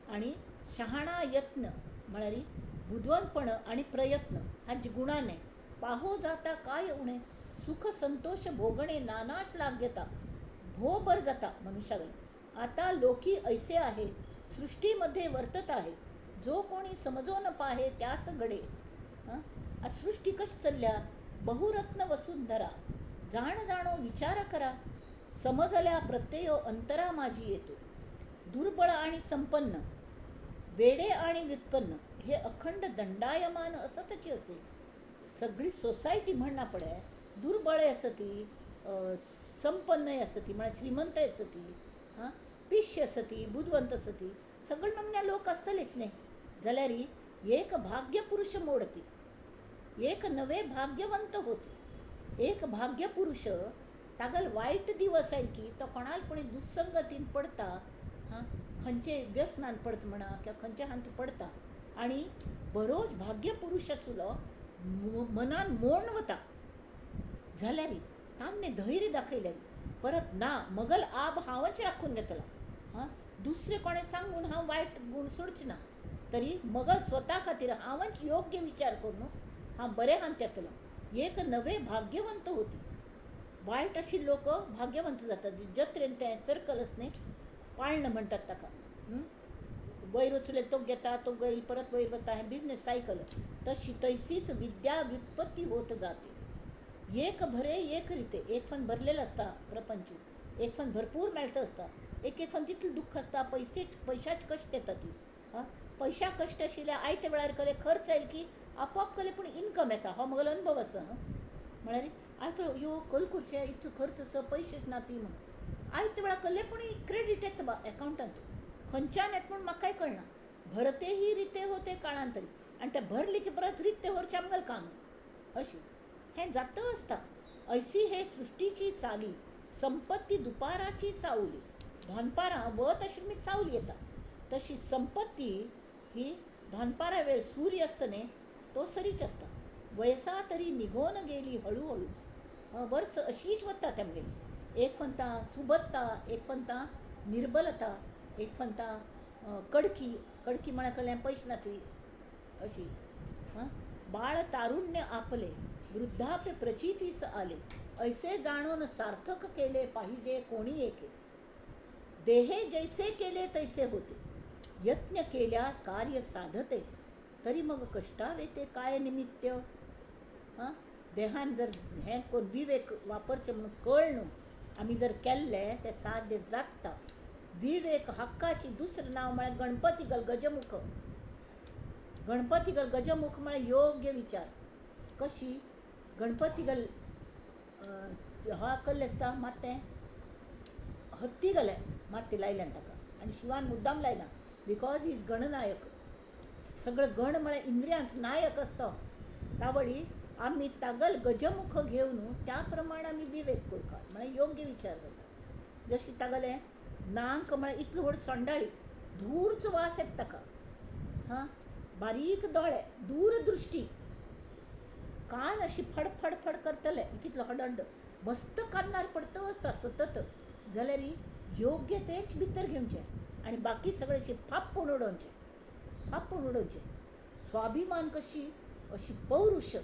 आनी शहाणा यत्न म्हळ्यार बुदवंतपण आनी प्रयत्न हाजे गुणाने पाहो जाता काय उणे, सुख संतोष भोगणे नाना श्लाघ्यता. भो बर जाता मनुष्यागेलें. आता लोकी ऐसे आहे, सृष्टीमध्ये वर्तत आहे, जो कोणी समजो न पाहे त्यास घडे. हां सृष्टी कशी चल्ल्या बहुरत्न वसुंधरा, जाण जाणो विचार करा, समजल्या प्रत्यय अंतरा माझी येतो. दुर्बळ आणि संपन्न, वेडे आणि व्युत्पन्न हे अखंड दंडायमान असतची असे. सगळी सोसायटी म्हणना पडे दुर्बळ असती, संपन्न असती म्हळ्यार श्रीमंत असती, हां पिश्य असती, बुदवंत असती, सगळे नमन्या लोक आसतलेच न्ही. जाल्यार एक भाग्यपुरुष मोडती, एक नवे भाग्यवंत होते. एक भाग्यपुरुष तागेल वायट दिवस आयल की तो कोणाल पण दुस्संगतीन पडता, हां खंयचे व्यसनान पडता म्हणा किंवा खंयच्या हांत पडता आनी बरोच भाग्यपुरुष आसलो मनान मोड वता. जाल्यार तांणे धैर्य दाखयल्यार परत ना मगल आब हांवच राखून घेतला, हां दुसरे कोणें सांगून हांव वायट गूण सोडचें ना, तरी मगल स्वता खातीर हांवच योग्य विचार करून हांव बरें हांत येतलो. एक नवे भाग्यवंत होती. वायट अशी लोक भाग्यवंत जातात. जत्रेन तें सर्कल आस न्ही, पाळणं म्हणटात ताका. वयर वचले तो घेता, तो गैल परत वयर वता, हें बिजनेस सायकल. तशी तैसीच विद्या व्युत्पत्ती होत जाते. एक भरे एक रिते, एक फन भरलेलं आसता प्रपंच, एक फन भरपूर मेळता आसता, एक एक फन तितलें दुख्ख आसता, पयशाच कश्ट येता ती. आं, पयशा कश्ट आशिल्ले आयते वेळार कले खर्च आयल की आपोआप कले पूण इनकम येता. हो म्हगेलो अनुभव आसा. म्हळ्यार आयतो यो कल करचें इतलो खर्च आसा, पयशेच ना ती म्हणून आयते वेळार कले पूण क्रेडीट येता बा एकावंटांत, खंयच्यान येता म्हूण म्हाकाय कळना. भरते ही रिते होते काळांतरी, आनी ते भरले की परत रिते व्हरचें आमगेलें काम. अशें हें जाता आसता. ऐसी हे सृश्टीची चाली, संपत्ती दुपाराची सावली. दनपारां वत आशिल्ली सावली येता, तशी संपत्ती ही दनपारा वेळ सूर्य आसता न्ही तो सरीच आसता. वयसा तरी निघोन गेली हळूहळू, वर्स अशीच वता तेमगेली. एक फंता सुबत्ता, एक फंता निर्बलता, एक फंता कडकी. कडकी म्हळ्यार कसलें पयशे ना ती अशी. बाळ तारुण्य आपले वृद्धाप्य प्रचितीस आले, ऐसे जाणून सार्थक केले पाहिजे कोणी एके. देहे जैसे केले तैसे होते, यत्न केल्यास कार्य साधते, तरी मग कष्टावे ते काय निमित्त. हां, देहान जर हें करून विवेक वापरचें म्हणून कळ न्हू आमी जर केल्लें तें साध्य जाता. विवेक हक्काची दुसरें नांव म्हळ्यार गणपती गल गजमुख. गणपती गल गजमुख म्हळ्यार योग्य विचार. कशी गणपती गल हा कल्ले आसता मात तें हत्ती गले मात ती लायल्यान ताका, आनी शिवान मुद्दाम लायला because is गणनायक. सगळें गण म्हळ्यार इंद्रियांच नायक आसता. तावळी आमी तागल गजमुख घेवन त्या प्रमाण आमी विवेक करता म्हळ्यार योग्य विचार जाता. जशी तागलें नाक म्हळ्यार इतलो व्हड सोंडाळी, दूरचो वास येता ताका. हां, बारीक दोळे, दूरदृश्टी, कान अशी फडफड फड करतले कितलो हडहड मस्त कानार पडतो आसता सतत. जाल्यार योग्य तेंच भितर घेवचें आनी बाकी सगळें फापून उडोवचें, फापून उडोवचें. स्वाभिमान कशी अशी पौरुष.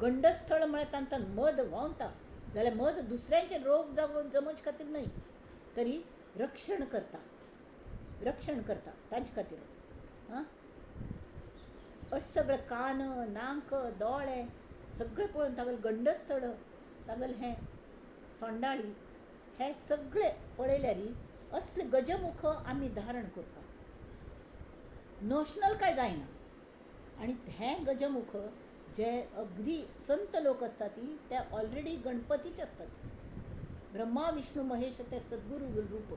गंडस्थळ म्हळ्यार तांकां मद व्हांवता जाल्यार मद दुसऱ्यांचे रोग जमोवचे खातीर न्हय तरी रक्षण करता, रक्षण करता तांचे खातीर. हां, अशें सगळें कान नाक दोळे सगळें पळोवन तागेलें गंडस्थळ, तागेलें हें सोंडाळी, हें सगळें पळयल्यार असले गजमुख आमी धारण करता. नोशनल काय जायना. आनी हें गजमुख जे अगदी संत लोक आसता ती ते ऑलरेडी गणपतीच आसतात. ब्रह्मा विष्णू महेश ते सद्गुरू रूप,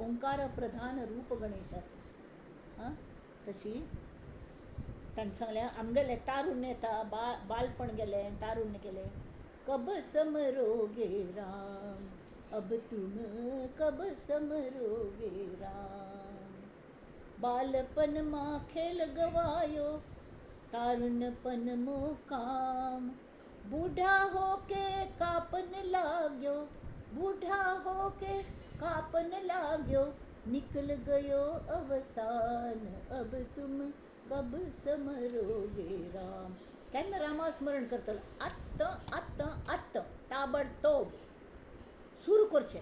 ओंकार प्रधान रूप गणेशाचं. हां, तशी तांणी सांगलें आमगेलें तारुण्य येता, बालपण गेलें, तारुण्य गेलें. कब समरोगे राम, अब तुम कब समरोगे राम. बालपण मा खेल गवायो, तारुण्यपन मो काम. बूढ़ा होके कापन लाग्यो, बूढ़ा होके कापन लाग्यो, निकल गयो अवसान, अब तुम कब समरोगे राम. केन्ना रामा स्मरण करतलो? आत्तां आत्तां आत्तां, ताबडतोब सुरू करचें,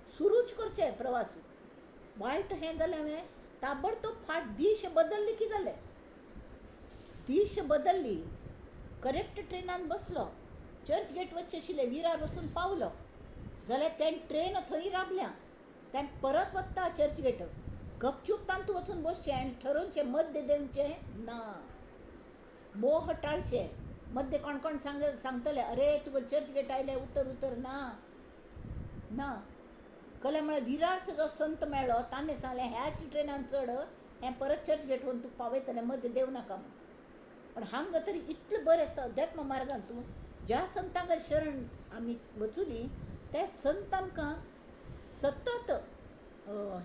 सुरूच करचें प्रवासू. वायट हें जालें हांवें ताबडतोब फाट दीश बदल्ली की जालें, दीश बदल्ली. करेक्ट ट्रेनान बसलो, चर्च गेट वचचें आशिल्लें, विरार वचून पावलो जाल्यार तें ट्रेन थंय राबल्या, तें परत वता चर्च गेट. गपचूप तांतू वचून बसचें आनी ठरोवचें मद्य देवचें ना, मोह टाळचें. मद्य कोण कोण सांगतले, अरे तुका चर्च गेट आयले उतर उतर, ना ना. कले म्हळ्यार विरारचो जो संत मेळ्ळो ताणें सांगलें ह्याच ट्रेनान चड, हें परत चर्च गेट वचून तुका पावयतलें, मद्य देव नाका म्हणून. पण हांगा तरी इतलें बरें आसता अध्यात्म मार्गान तूं ज्या संतांक शरण आमी वचुली ते संत आमकां सतत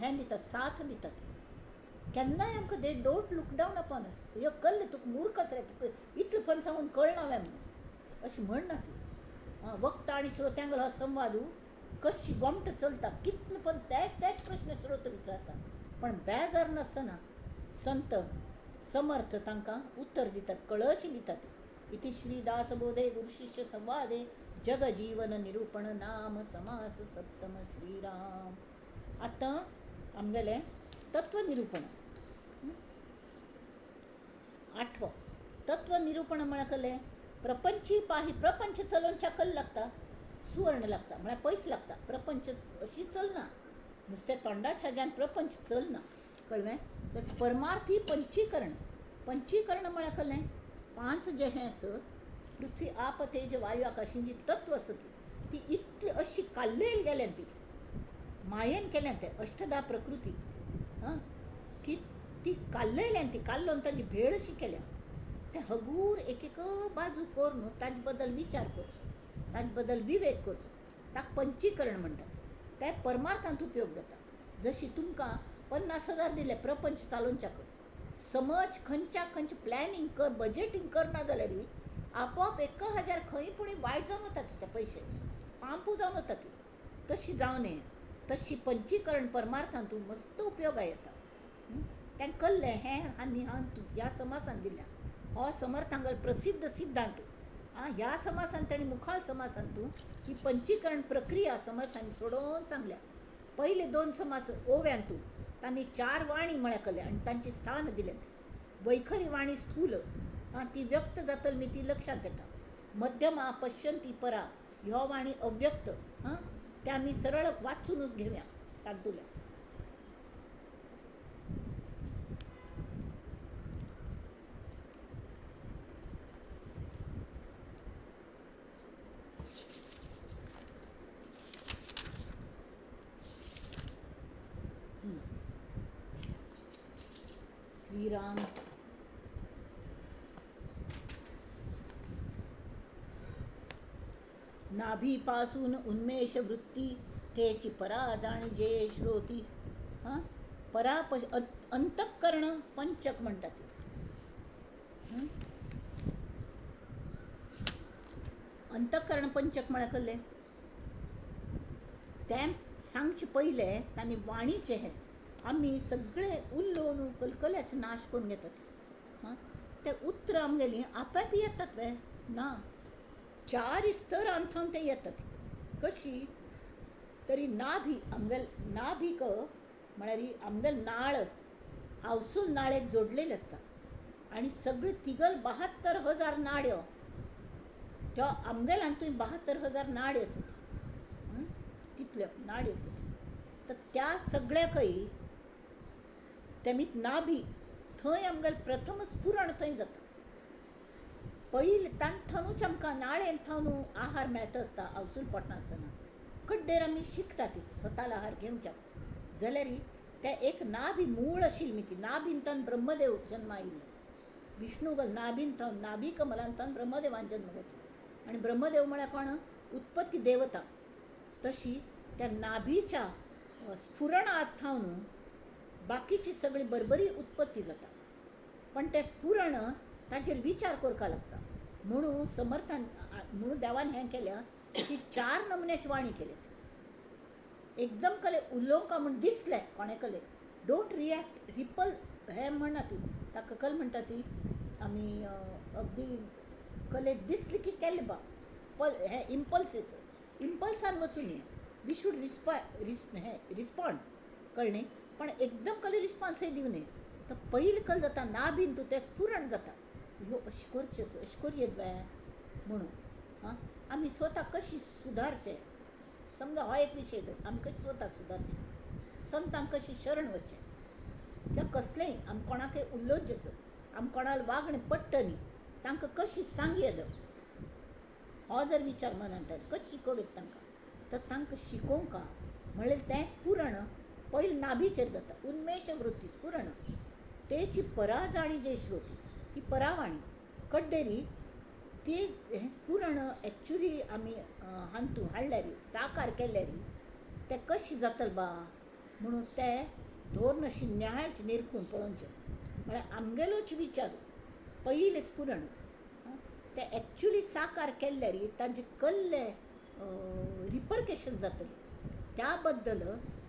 हें दितात, साथ दितात. केन्नाय आमकां they don't look down upon us. यो कल्ले तुका मूर्खच रे, तुका इतलें पण सांगून कळना हांवें म्हणून अशें म्हणना ती. वक्ता आनी श्रोत्यांगलो हो संवाद कशी गोमट चलता, कितले पण तेच तेच प्रश्न श्रोतो विचारता, पण बेजार नासतना संत समर्थ तांकां उत्तर दितात, कळशी दितात. इति श्री दासबोधे गुरुशिष्य संवादे जगजीवन निरूपण नाम समास सप्तम. श्रीराम. आतां आमगेलें तत्वनिरूपण आठवं तत्वनिरूपण म्हळ्यार कसलें? प्रपंची पाही प्रपंच चलोवच्या कल लागता, सुवर्ण लागता, म्हळ्यार पयस लागता. प्रपंच अशी चलना, नुस्तें तोंडाच्या हाज्यान प्रपंच चलना, कळ्ळें? तर परमार्थी पंचीकरण. पंचीकरण म्हळ्यार कसलें? पांच जे हें आसा, पृथ्वी आप तेज वायू आकाश, ही जी तत्व आसा ती इतली अशी काल्लेल गेल्यान, ती मायेन केल्यान ते अष्टधा प्रकृती हां की ती काल्लेल्यान, ती काल्लोन ताजी भेळ अशी केल्या. ते हगूर एक एक बाजू करून ताजे बद्दल विचार करचो, ताजे बद्दल विवेक करचो, ताका पंचीकरण म्हणटात. ते परमार्थांत उपयोग जाता. जशी तुमकां 50,000 दिले प्रपंच चालोवच्याक, समज खंयच्या खंयचें प्लॅनिंग कर, बजेटींग करना जाल्यार आपोआप 1,000 खंय पूण वायट जावन वतात ते पयशे, पांपू जावन वतात. तशी जावं नये, तशी पंचीकरण परमार्थांतू मस्त उपयोगा येता. तें कल्लें हें आनी ह्या समासान दिल्या हो समर्थांगल प्रसिद्ध सिद्धांत. आं, ह्या समासान ताणें मुखाल समासांतू ही पंचीकरण प्रक्रिया समर्थांनी सोडोवन सांगल्या. पयले 2 समास ओव्यांतू तांणी 4 वाणी म्हळ्यार कल्ले आनी तांचें स्थान दिलें. वैखरी वाणी स्थूल, आं, ती व्यक्त जातली मी ती लक्षांत येता. मध्यमा पश्यंती परा ह्यो वाणी अव्यक्त, हां, ते आमी सरळ वाचूनच घेवया तातूंतल्यान. श्रीराम. नाभीपासून उन्मेष वृत्ती तेची परा जाणीजे श्रोती. हां, परा अंतःकरण पंचक म्हणतात. अंतःकरण पंचक म्हळ्यार कसलें? तें सांगचें पयलें तांणी वाणीचें हें आमी सगळे उलोवन कलकल्याच नाश करून घेतात. हां, ते उतरां आमगेलीं आपापी येतात वे ना, 4 स्तरांथावन ते येतात. कशी तरी नाभी आमगेल नाभीक म्हळ्यार आमगेल नाळ आवसूल नाळेक जोडलेले आसता आनी सगळे तिगल 72,000 नाड्यो, त्यो आमगेल हातूंत 72,000 नाड्यो आसता, तितल्यो नाड्यो आसता. तर त्या सगळ्याकय तेमीत नाभी थंय आमगेल प्रथम स्फुरण थंय जाता. पयलीं तांथावनूच आमकां नाळेन थावन आहार मेळता आसता आवसूल पोटांत आसतना. कड्डेर आमी शिकता ती स्वताल आहार घेवच्याक जाल्यार ते एक नाभी मूळ आशिल्ली ती नाभींतान ब्रह्मदेव जन्मा आयिल्लो. विष्णू नाभीन थावन नाभी कमलांतान ब्रह्मदेवान जन्म घेतलो आनी ब्रह्मदेव म्हळ्यार कोण? उत्पत्ती देवता. तशी त्या नाभीच्या स्फुरणांत थावन बाकीची सगळी बरबरी उत्पत्ती जाता. पण तें स्फुरण ताजेर विचार करपाक लागता. म्हणून समर्थान म्हणून देवान हें केल्या की 4 नमुन्याची वाणी केल्यात. एकदम कले उलोवंक म्हूण दिसलें कोणे कले, don't react ripple हें म्हणना ती, ताका कल म्हणटा ती आमी अगदी कले दिसली की केलें बा पल हें इम्पल्सीस इम्पल्सान वचून न्ही, we should हें रिस्पॉन्ड, कळ्ळें? पण एकदम कले रिस्पॉन्सय दिवं न्ही. तर पयलीं कल जाता नाभीन तूं तें स्फुरण जाता, ह्यो अशें करचें अशें करयेत वे म्हणून. हां, आमी स्वता कशी सुदारचें, समजा हो एक विशय, आमी कशी स्वता सुदारचें, संतांक कशी शरण वचचें, किंवा कसलेंय आमी कोणाकय उलोवचें, आमी कोणाक वागणें पडटा न्ही तांकां कशी सांगयेत, हो जर विचार मनांत आयलो कशी शिकोवयेत तांकां, तर तांकां शिकोवंक म्हणल्यार तें स्फुरण पयलीं नाभीचेर जाता. उन्मेष वृत्ती स्फुरण तेची परा जाणी जे श्रोती ती परावाणी कड्डेरी ती हें स्फुरण एक्चुली आमी हांतू हाडल्यार साकार केल्यार तें कशें जातलें बा म्हणून तें धोरण अशी न्यायच निरखून पळोवचें. म्हळ्यार आमगेलोच विचार पयलें स्फुरण तें एक्चुली साकार केल्यार ताजें कल्लें रिपरकेशन जातलें, त्या बद्दल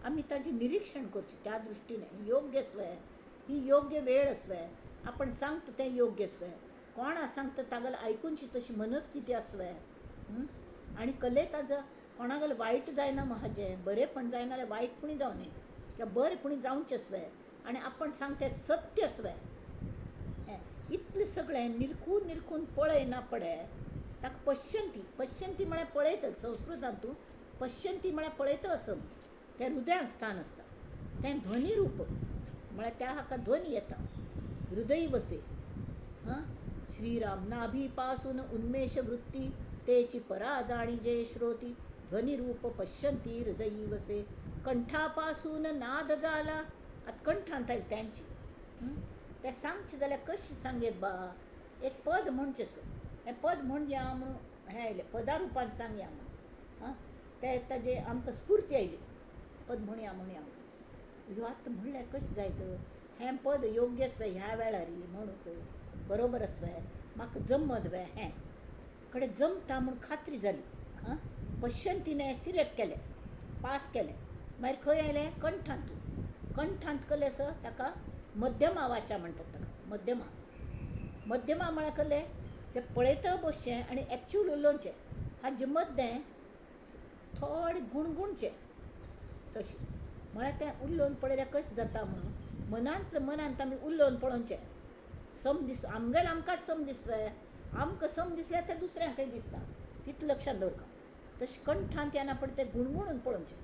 आमी ताजें निरिक्षण करचें. त्या दृश्टीन योग्य स्वय ही योग्य वेळ आसवे, आपण सांगता तें योग्य आसवे, कोणा सांगता तागेलें आयकुनशी तशी मनस्थिती आसवे. आनी कले ताजो कोणागेर वायट जायना हाजें बरेंपण जायना जाल्यार वायट पूण जावं नये किंवा बरें पूण जावचें आसवे आनी आपण सांगता तें सत्य आसवे. हें इतलें सगळें निरखून निरखून पळयना पडे ताका पश्यंती पश्यंती म्हळ्यार पळयता संस्कृतांत तूं पश्यंती म्हळ्यार पळयता असो तें हृदयान स्थान आसता तें ध्वनी रूप म्हळ्यार त्या हाका ध्वनी येता हृदय वसे. हां, श्रीराम नाभीपासून उन्मेष वृत्ती तेची परा जाणीजे श्रोती ध्वनिरूप पश्यंती हृदयी वसे. कंठापासून नाद जाला, आतां कंठांत आयली तेंची तें सांगचें जाल्यार कशें सांगयत बा, एक पद म्हणचें सो तें पद म्हणया म्हणून हें आयलें पदारुपान सांगया म्हणून. आं, तें ताजे आमकां स्फूर्ती आयली पद म्हणया म्हणया म्हणून. ह्यो आतां म्हणल्यार कशें जायत, हें पद योग्य आसवे ह्या वेळार म्हणूंक बरोबर आसवे, म्हाका जमत वे, हें कडेन जमता म्हूण खात्री जाली. आं, पश्यंतीने सिलेक्ट केलें, पास केलें. मागीर खंय आयलें कंठांत. कंठांत कलें आसा ताका मध्यमा वाचा म्हणटात ताका. मध्यमा मध्यमा म्हळ्यार कलें तें पळयता बसचें आनी एक्चुअल उलोवचें, हाजे मद्दें थोडें गुणगुणचें तशें म्हळ्यार तें उलोवन पळयल्यार कशें जाता म्हणून मनांतल्या मनांत आमी उलोवन पळोवचें. सम दीस आमगेलें आमकांच सम दिसतलें, आमकां सम दिसल्यार तें दुसऱ्यांकय दिसता, तितलें लक्षांत दवरका. तशें कंठांत येना पण तें गुणगुणून पळोवचें.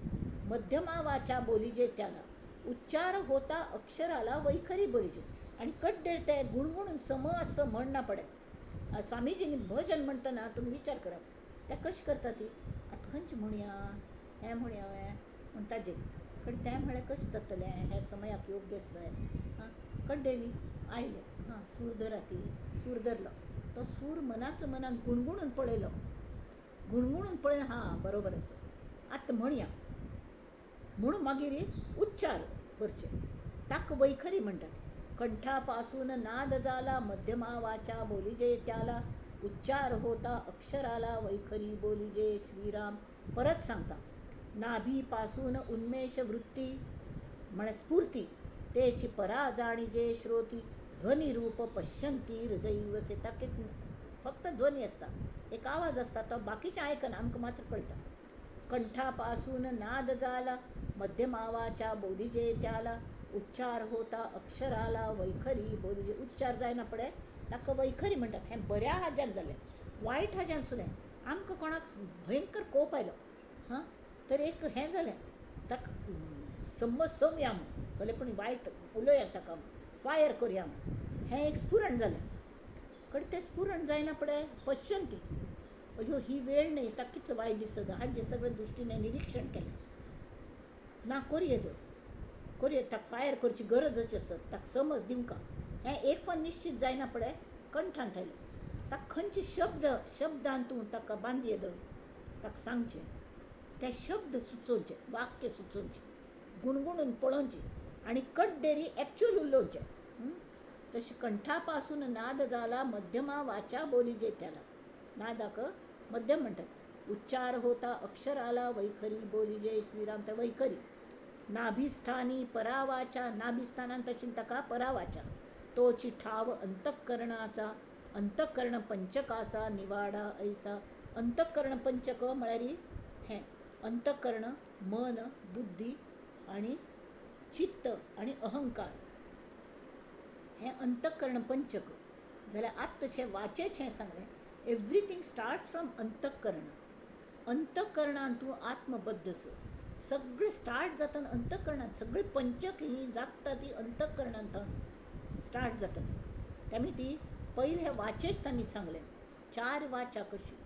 मध्यमा वाचा बोलिजे त्याला उच्चार होता अक्षराला वैखरी बोलिजे. आनी कड्डेर तें गुणगुणून सम आसो म्हणना पडे. स्वामीजींनी भजन म्हणटना तुमी विचार करात तें कशें करता ती, आतां खंयचें म्हणया हें म्हणया हें म्हण ताजेर कडेन तें म्हळ्यार कशें जातलें, हें समयाक योग्य आसलें. आं, कड्डेरी आयलें, हां सूर धरा ती, सूर धरलो तो सूर मनांतल्या मनांत गुणगुणून पळयलो, गुणगुणून पळय हां बरोबर आसा आतां म्हणया म्हणून मागीर उच्चार करचे, ताका वैखरी म्हणटात. कंठापासून नाद जाला मध्यमा वाचा बोलिजे त्याला उच्चार होता अक्षराला वैखरी बोलिजे श्रीराम. परत सांगता, नाभीपासून उन्मेष वृत्ती म्हळ्यार स्फूर्ती तेची परा जाणीजे श्रोती ध्वनिरूप पश्यंती हृदयी वसे. ताका एक फक्त ध्वनी आसता, एक आवाज आसता, तो बाकीचें आयकना, आमकां मात्र कळटा. कंठापासून नाद जाला मध्यमा वाचा बोलिजे त्याला उच्चार होता अक्षराला वैखरी बोलिजे. उच्चार जायना पडे ताका वैखरी म्हणटात. हें बऱ्या हाज्यान जालें, वायट हाज्यान सुद्दां आमकां कोणाक भयंकर कोप आयलो हां तर एक हें जालें ताका समज समया म्हूण कलें पूण वायट उलोवया ताका फायर करुया म्हूण, हें एक स्फुरण जालें. कडेन तें स्फुरण जायना पडे पश्यंती अयो ही वेळ न्हय, ताका कितलें वायट दिसता हाजें सगळें दृश्टीने निरिक्षण केलें ना करुये करुये ताका फायर करची गरजच आसत, ताका समज दिवंका हें एक फावट निश्चित जायना पडे कंठांत आयलें. ताका खंयचे शब्द शब्दान तूं ताका बांदये ताका सांगचें, ते शब्द सुचोवचे, वाक्य सुचोवचें, गुणगुणून पळोवचें आनी कड्डेरी एक्चुअल उलोवचें. तशें कंठापासून नाद जाला मध्यमा वाचा बोलिजे त्याला, नादाक मध्यम म्हणटात. उच्चार होता अक्षराला वैखरी बोलिजे श्रीराम. त्या वैखरी नाभिस्थानी परावाचा, नाभिस्थानान तशी ताका परावाचा तोची ठाव अंतःकरणाचा अंतःकरण पंचकाचा निवाडा ऐसा. अंतःकरण पंचक म्हळ्यार हें अंतःकरण मन बुद्धी आनी चित्त आनी अहंकार, हें अंतःकरण पंचक. जाल्यार आतां तशें वाचेच हें सांगलें, एवरीथींग स्टार्ट्स फ्रॉम अंतःकरण. अंतःकरणान तूं आत्मबद्ध आस, सगळें स्टार्ट जाता अंतःकरणांत, सगळीं पंचक ही जागता ती अंतःकरणांत स्टार्ट जातात. त्यामुळे ती पयलें हें वाचेच तांणी सांगलें, चार वाचा कशी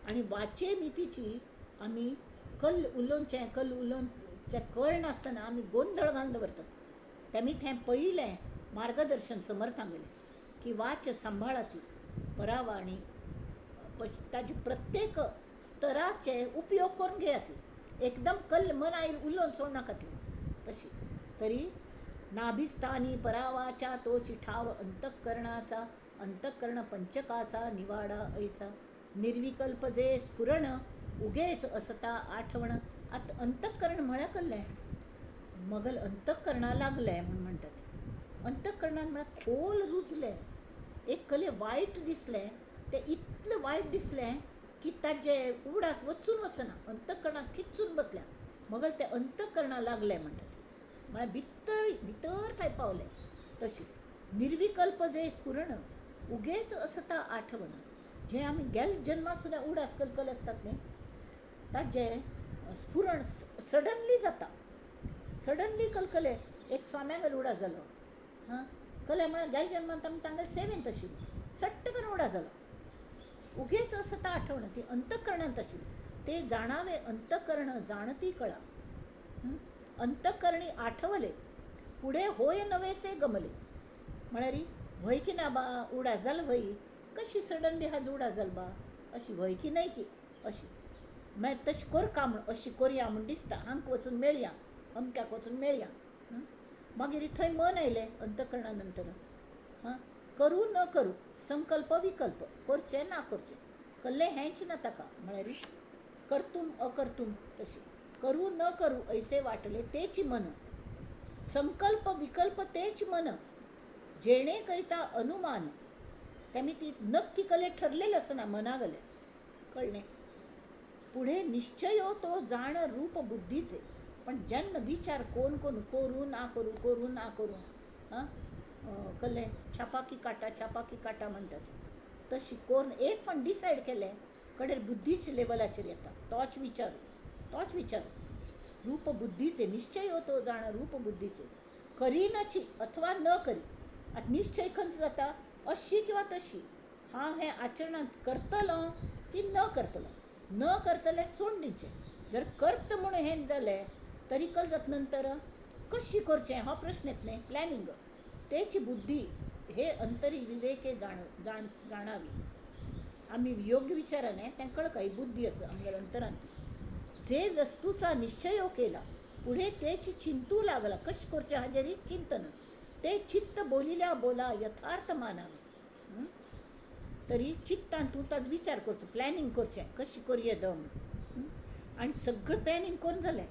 आनी वाचे मितीची आमी कल्ल उलोवचें, कल्ल उलोवचें कळनासतना आमी गोंदळ घालून दवरतात. त्यामुळे तें पयलें मार्गदर्शन समर्थांगेलें की वाच सांबाळा ती परावा आनी ताजे प्रत्येक स्तराचे उपयोग करून घेयात, एकदम कल्ल मन आयल उलोवन सोडनाका ती तशी. तरी नाभिस्थानी परावाचा तोची ठाव अंतःकरणाचा अंतःकरण पंचकाचा निवाडा ऐसा. निर्विकल्प जे स्फुरण उगेच असता आठवण. आतां अंतःकरण म्हळ्यार कसलें, मगल अंतःकरणा लागलें म्हूण म्हणटात. अंतःकरणान म्हळ्यार खोल रुजलें, एक कले वायट दिसलें, तें इतलें वायट दिसलें की ताजे उगडास वचून वचना, अंतकरणाक खिच्चून बसल्या मगल तें अंतकरणा लागलें म्हणटा तें, म्हळ्यार भितर भितर थंय पावलें. तशी निर्विकल्प जे स्फुरण उगेच असता आठवण, जे आमी गेल जन्मा सुद्दां उगडास कलकल आसतात न्ही, ताजें स्फुरण सडनली जाता, सडनली कलकले. एक स्वाम्यागेर उगडास जालो, हां कले म्हळ्यार गेल जन्मांत आमी तांगेले सेवेंत आशिल्ली, सट्ट करून उगडास जालो. उगेच असता आठवण, ती अंतकरणांत आशिल्ली, ते जाणावे अंतकरण जाणती कळा. अंतकरणी आठवले पुढे होय नवेसे गमले, म्हळ्यार व्हय की ना बा उगडास जालो व्हय, कशी सडनली हाज उगडास जालो बा, अशी व्हय की न्हय की अशी मागीर तशें करका म्हूण अशी करया म्हूण दिसता, हांक वचून मेळया, अमक्याक वचून मेळया. मागीर थंय मन आयलें अंतकरणा नंतर, हां करूं न करूं संकल्प विकल्प, करचें ना करचें, कल्लें हेंच ना ताका, म्हळ्यार कर्तुम अकर्तुम. तशें करूं न करूं ऐसे वाटले तेच मन, संकल्प विकल्प तेच मन, जेणे करिता अनुमान. तेमी ती नक्की कले ठरलेलं आसना मना गले, कळ्ळें. पुढे निश्चय तो जाण रूप बुद्धीचे, पण जेन्ना विचार कोण कोण करूं ना करूं, करूं ना करूं, हां कल्ले छापा की काटा, छापा की काटा म्हणटात तशी करून एक पण डिसायड केलें कडेर बुद्धीच लेवलाचेर येता, तोच विचार, तोच विचार. रूप बुद्धीचे निश्चय तो जाण रूप बुद्धीचे, करीनची अथवा न करी. आतां निश्चय खंयचो जाता, अशी किंवा तशी, हांव हें आचरणांत करतलो की न करतलो, न करतले सोडून दिवचें, जर करत म्हूण हें जालें तरी कल जाता नंतर कशी करचें हो प्रश्न येत न्ही, प्लॅनिंग. तेची बुद्धी हे अंतरी विवेके जाण जाण जाणावी. आमी योग्य विचाराने तें कळका ही बुद्धी आसा आमगेल्या अंतरांतली. जे वस्तूचा निश्चय केला पुढे तेची चिंतू लागला, कशें करचें हाजेर चिंतन, ते चित्त बोलिल्या बोला यथार्थ मानावे. तरी चित्तान तूं ताजो विचार करचो, प्लॅनिंग करचें कशें करये दम. आनी सगळें प्लॅनिंग करून जालें.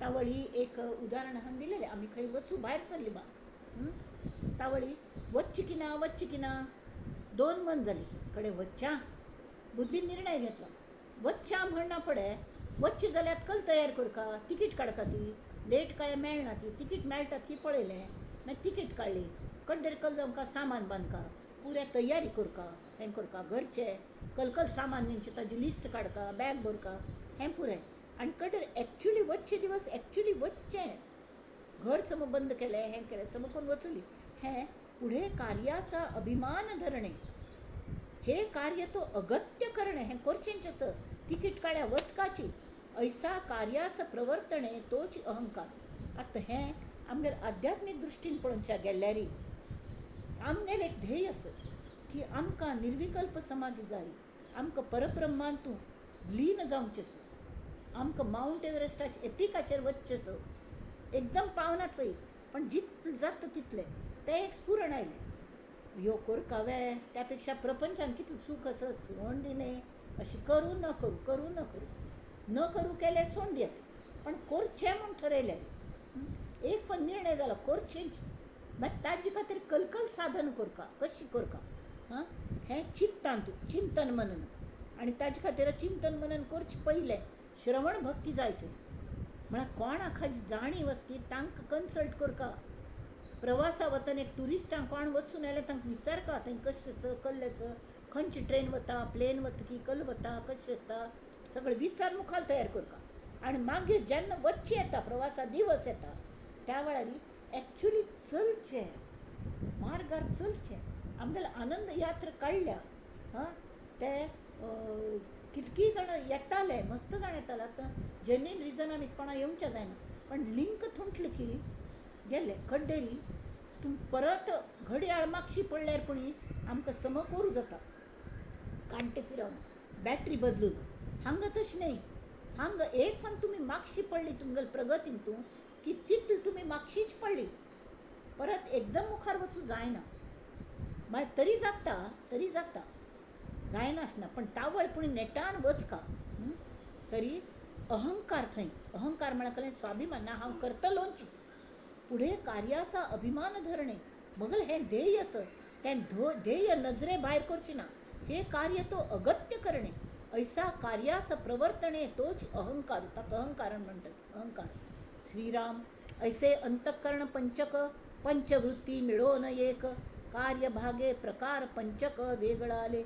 तावळी एक उदाहरण हांवें दिलेलें, आमी खंय वचूं भायर सरली बा, तावळी वच्ची की ना वच्ची की ना दोन मन जाली, कडे वच्च्या बुद्धी निर्णय घेतलो, वच्च्या म्हणना पडे, वच्चे जाल्यार कल तयार करका, तिकीट काडका, ती लेट कांय मेळना, ती तिकीट मेळटात की पळयलें, मागीर तिकीट काडली, कड्डेर कल आमकां सामान बांदका, पुरे तयारी करका, हें करका, घरचे कलकल सामान न्हिवचें ताजी लिस्ट काडका, बॅग भरका, हें पुरें. आनी कडेर एक्चुली वच्चे दिवस एक्चुली वच्चें, घर सम बंद केलें, हें केलें सम करून वचली, हें पुढे कार्याचा अभिमान धरणे, हे कार्य तो अगत्य करणे, हें करचेंच आसा, तिकीट काडल्या वचकाची, ऐसा कार्यास प्रवर्तणे तोच अहंकार. आतां हें आमगेले आध्यात्मीक दृश्टीन पळोवच्या गेल्यारी आमगेलें एक ध्येय आसा की आमकां निर्विकल्प समाधी जाय, आमकां परब्रह्मान तूं लीन जावचें आसा, आमकां मावंट एव्हरेस्टाचे एपिकाचेर वचचें आसा, एकदम पावना थंय पण जितलें जाता तितलें. तें एक स्फुरण आयलें, ह्यो करका वे, त्या पेक्षा प्रपंचान कितलें सूख आसा, सोड दिलें, अशें करूं न करूं, करूं न करूं, न करूं केल्यार सोड दियात, पण करचें म्हूण ठरयलें, एक पण निर्णय जालो करचेंच, मागीर ताजे खातीर कलकल साधन करका, कशी करका, हां हें चित्तांत चिंतन मनन. आनी ताजे खातीर चिंतन मनन करचें पयलें श्रवण भक्ती जाय थंय, म्हळ्यार कोणाक हाजी जाणीव आसा की तांकां कन्सल्ट करका. प्रवासा वतना एक ट्युरिस्टांक कोण वचून आयल्यार तांकां विचारका थंय कशें आसा, कल्लें आसा, खंयची ट्रेन वता, प्लेन वता की कल वता, कशें आसता, सगळें विचार मुखार तयार करका. आनी मागीर जेन्ना वच्चें येता, प्रवासा दिवस येता, त्या वेळार एक्चुली चलचें, मार्गार चलचें. आमगेले आनंद यात्रा काडल्या, हां ते कितकी जाणां येताले, मस्त जाण येताले, आतां जेन्युइन रिजन आमी कोणा येवचें जायना, पण लिंक तुटली की गेले खड्डेरी, तूं परत घडयाळ मागशी पडल्यार पळय आमकां सम करूं जाता, कांटे फिरोवन बॅटरी बदलून. हांगा तशें न्हय, हांगा एक फावट तुमी मागशी पडली तुमगेले प्रगतीन तूं की तितली तुमी मागशीच पडली, परत एकदम मुखार वचूं जायना. मागीर तरी जाता, तरी जाता, जायनासना पण तावळ पूण नेटान वचका. तरी अहंकार थंय, अहंकार म्हळ्यार कसलें स्वाभिमान ना, हांव करतलोच, पुढे कार्याचा अभिमान धरणे, मगल हें ध्येय आसा, तें ध्येय नजरे भायर करचें ना, हे कार्य तो अगत्य करणे, ऐसा कार्यास प्रवर्तणे तोच अहंकार, ताका अहंकारान म्हणटात अहंकार. श्रीराम ऐसे अंतःकरण पंचक पंचवृत्ती मिळोन एक, कार्य भागे प्रकार पंचक वेगळाले.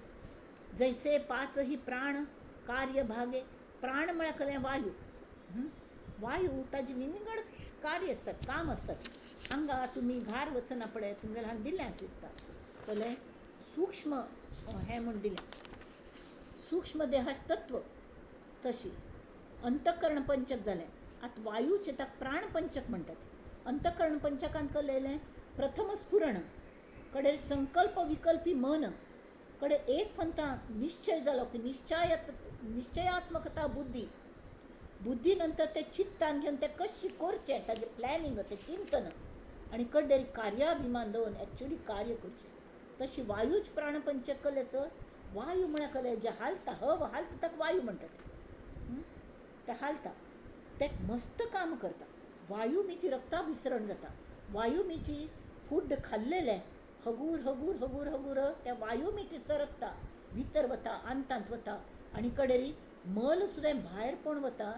जैसे पाचही प्राण कार्य भागे, प्राण म्हळ्यार कसलें वायू, वायू ताजे विंगड कार्य आसतात, काम आसतात. हांगा तुमी घार वचना पळय तुमगेलें हांगा दिलें अशें दिसता, कळ्ळें, सूक्ष्म हें म्हूण दिलें, सूक्ष्म देहाचें तत्व. तशी अंतःकरण पंचक जालें. आतां वायूचें ताका प्राण पंचक म्हणटात. अंतःकरण पंचकांत कळ्ळें प्रथम स्फुरण कडेन संकल्प विकल्पी मन कडे एक पंथा निश्चय जालो की निश्चयात्मकता बुद्धी, बुद्धी नंतर ते चित्तान घेवन तें कशें करचें ताजें प्लॅनिंग, तें चिंतन आनी कडेन कार्याभिमान दवरून एक्चुली कार्य करचें. तशी वायूच प्राणपंचक कलेच वायू म्हळ्यार कले जे हालता, हव हालता ताका वायू म्हणटात, ते हालता ते मस्त काम करता. वायू मिती रक्ता विसरण जाता, वायू मिची फूड खाल्लेलें हगूर हगूर हगूर हगूर त्या वायू मिती सरकता, भितर वता, आंतांत वता आनी कडेरी मल सुद्दां भायर पण वता,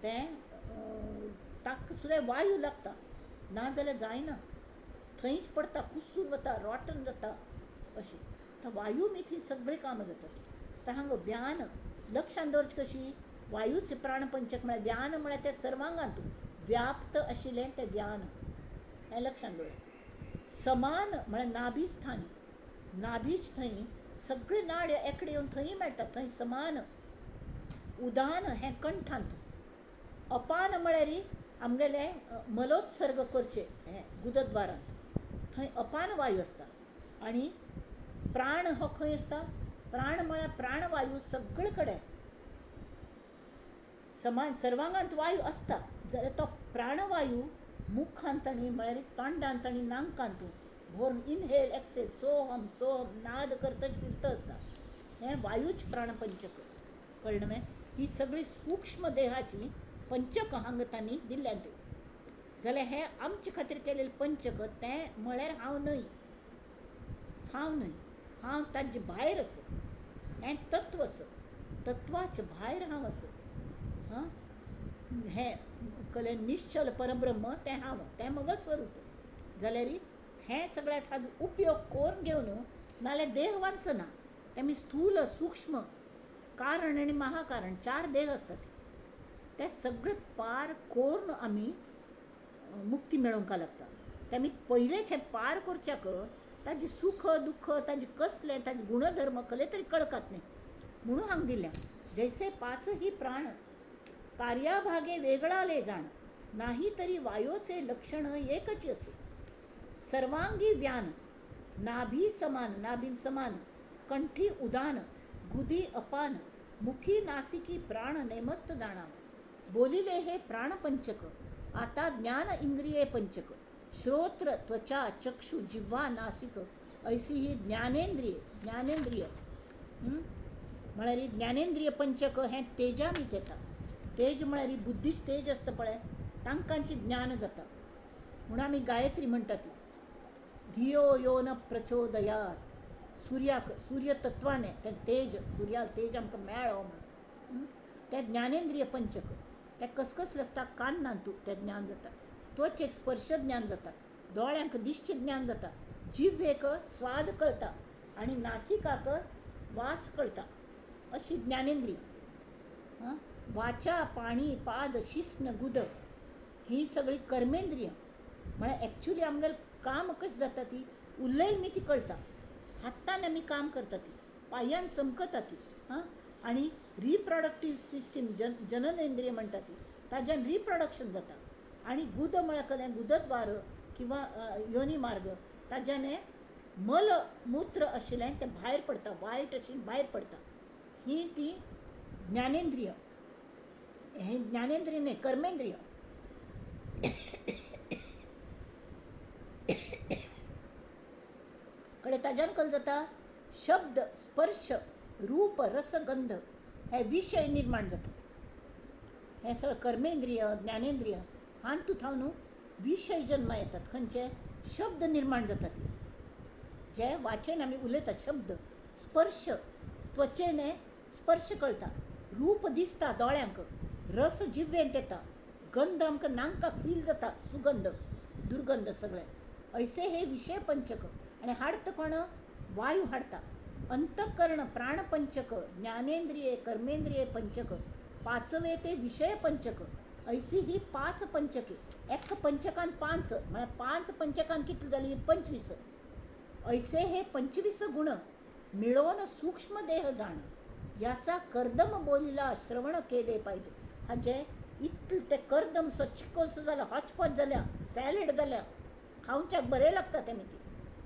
तें ताका सुद्दां वायू लागता, नाजाल्यार जायना, थंयच पडटा, कुसून वता, रोटन जाता अशें. आतां वायू मिथी सगळीं कामां जातात. आतां हांगा व्यान लक्षान दवरचें कशी, वायूच प्राणपंचक म्हळ्यार व्यान म्हळ्यार तें सर्वांगांत व्याप्त आशिल्लें तें व्यान, हें लक्षान दवरात. समान म्हळ्यार नाभिस्थानी, नाभीच थंय सगळे नाड्यो एकडे येवन थंय मेळटा, थंय समान. उदान हें कंठांत. अपान म्हळ्यार आमगेलें मलोत्सर्ग करचें हें गुदद्वारांत, थंय अपान वायू आसता. आनी प्राण हो खंय आसता, प्राण म्हळ्यार प्राणवायू सगळे कडेन समान सर्वांगांत वायू आसता, जाल्यार तो प्राणवायू मुखांत आनी म्हळ्यार तोंडांत आनी नांकांत भरून इनहेल एक्सेल सोहम सोहम नाद करतच फिरत आसता, हें वायूच प्राणपंचक. कळ्ळें न्हय? ही सगळी सूक्ष्म देहाची पंचक हांगा तांणी दिल्यांत. जाल्यार हें आमचे खातीर केलेलें पंचक तें म्हळ्यार हांव न्हय, हांव न्हय, हांव ताजे भायर आसा, हें तत्व आसा, तत्वाचे भायर हांव आसा. हां, हें कळ्ळें, निश्चल परब्रह्म तें हांव, तें म्हगेलें स्वरूप. जाल्यार हें सगळ्याच हाजो उपयोग करून घेवन नाल्यार देह वाचना. तेमी स्थूल सूक्ष्म कारण आनी महाकारण चार देह आसतात, ते सगळे पार करून आमी मुक्ती मेळोवंक लागता. तेमी पयलेच हें पार करच्याक ताजें सुख दुख्ख ताजें कसलें ताजें गुणधर्म कसले तरी कळकात न्ही, म्हणून हांगा दिल्या. जैसे पाच ही प्राण कार्याभागे वेगळाले जाण, नाही तरी वायोचे लक्षण एकच असे. सर्वांगी व्यान नाभी समान, नाभीन समान, कंठी उदान, गुदी अपान, मुखी नासिकी प्राण नेमस्त जाणावं. बोलिले हे प्राणपंचक, आता ज्ञान इंद्रिये पंचक, श्रोत्र त्वचा चक्षु जिव्हा नासिक ऐसी ही ज्ञानेंद्रिय, ज्ञानेंद्रिय म्हळ्यार ज्ञानेंद्रिय पंचक हें तेजामीत येता. तेज म्हळ्यार बुद्धीच तेज आसता पळय, तांकांची ज्ञान जाता. म्हणून आमी गायत्री म्हणटा ती धियो यो न प्रचोदयात, सुर्याक सूर्य तत्वाने तें तेज, सुर्या तेज आमकां मेळ्ळो म्हणून तें ज्ञानेंद्रिय पंचक. तें कसकसलें आसता, कान्नांतू तें ज्ञान जाता, त्वचेक स्पर्श ज्ञान जाता, दोळ्यांक दिश्य ज्ञान जाता, जिव्हेक स्वाद कळटा आनी नासिकाक वास कळटा, अशी ज्ञानेंद्रिय. वाचा पाणी पाद शिस्न गुद ही सगळी कर्मेंद्रिय. म्हळ्यार एक्चुली आमगेलें काम कशें जाता ती उलयली मी ती कळटा, हातान आमी काम करता ती, पांयान चमकता ती. हां, आनी रिप्रोडक्टीव सिस्टीम जननेंद्रिय म्हणटा ती, ताज्यान रिप्रोडक्शन जाता. आनी गुद म्हळ्यार कसलें, गुदद्वार किंवा योनी मार्ग, ताज्यान मल मूत्र आशिल्लें तें भायर पडटा, वायट आशिल्लें भायर पडटा. ही ती ज्ञानेंद्रिय, हें ज्ञानेंद्रिय न्हय कर्मेंद्रिय. कडे ताज्यान कल जाता शब्द स्पर्श रूप रस गंध हे विशय निर्माण जातात. हें सगळें कर्मेंद्रिय ज्ञानेंद्रिय हातूंत थावन विशय जन्मा येतात, खंयचे शब्द निर्माण जातात. जे वाचेन आमी उलयता शब्द, स्पर्श त्वचेने स्पर्श कळटा, रूप दिसता दोळ्यांक, रस जिव्वेंत येता, गंध आमकां नांकाक फील जाता, सुगंध दुर्गंध सगळें. ऐसे हे विषय पंचक. आनी हाडटा कोण? वायू हाडटा. अंतःकरण प्राणपंचक, ज्ञानेंद्रिये कर्मेंद्रिये पंचक, पाचवे ते विषय पंचक. ऐसी ही 5 पंचके. एक पंचकान 5 म्हळ्यार 5 पंचकान कितली जाली? 25. ऐसे हे 25 गुण मिळोन सूक्ष्म देह जाण, याचा कर्दम बोलीला श्रवण केले पाहिजे. हाजे इतले ते कर्दम सो चिकोलसो जाला, हॉचपॉच जाल्या, सॅलड जाल्या, खावच्याक बरें लागता तें मागीर,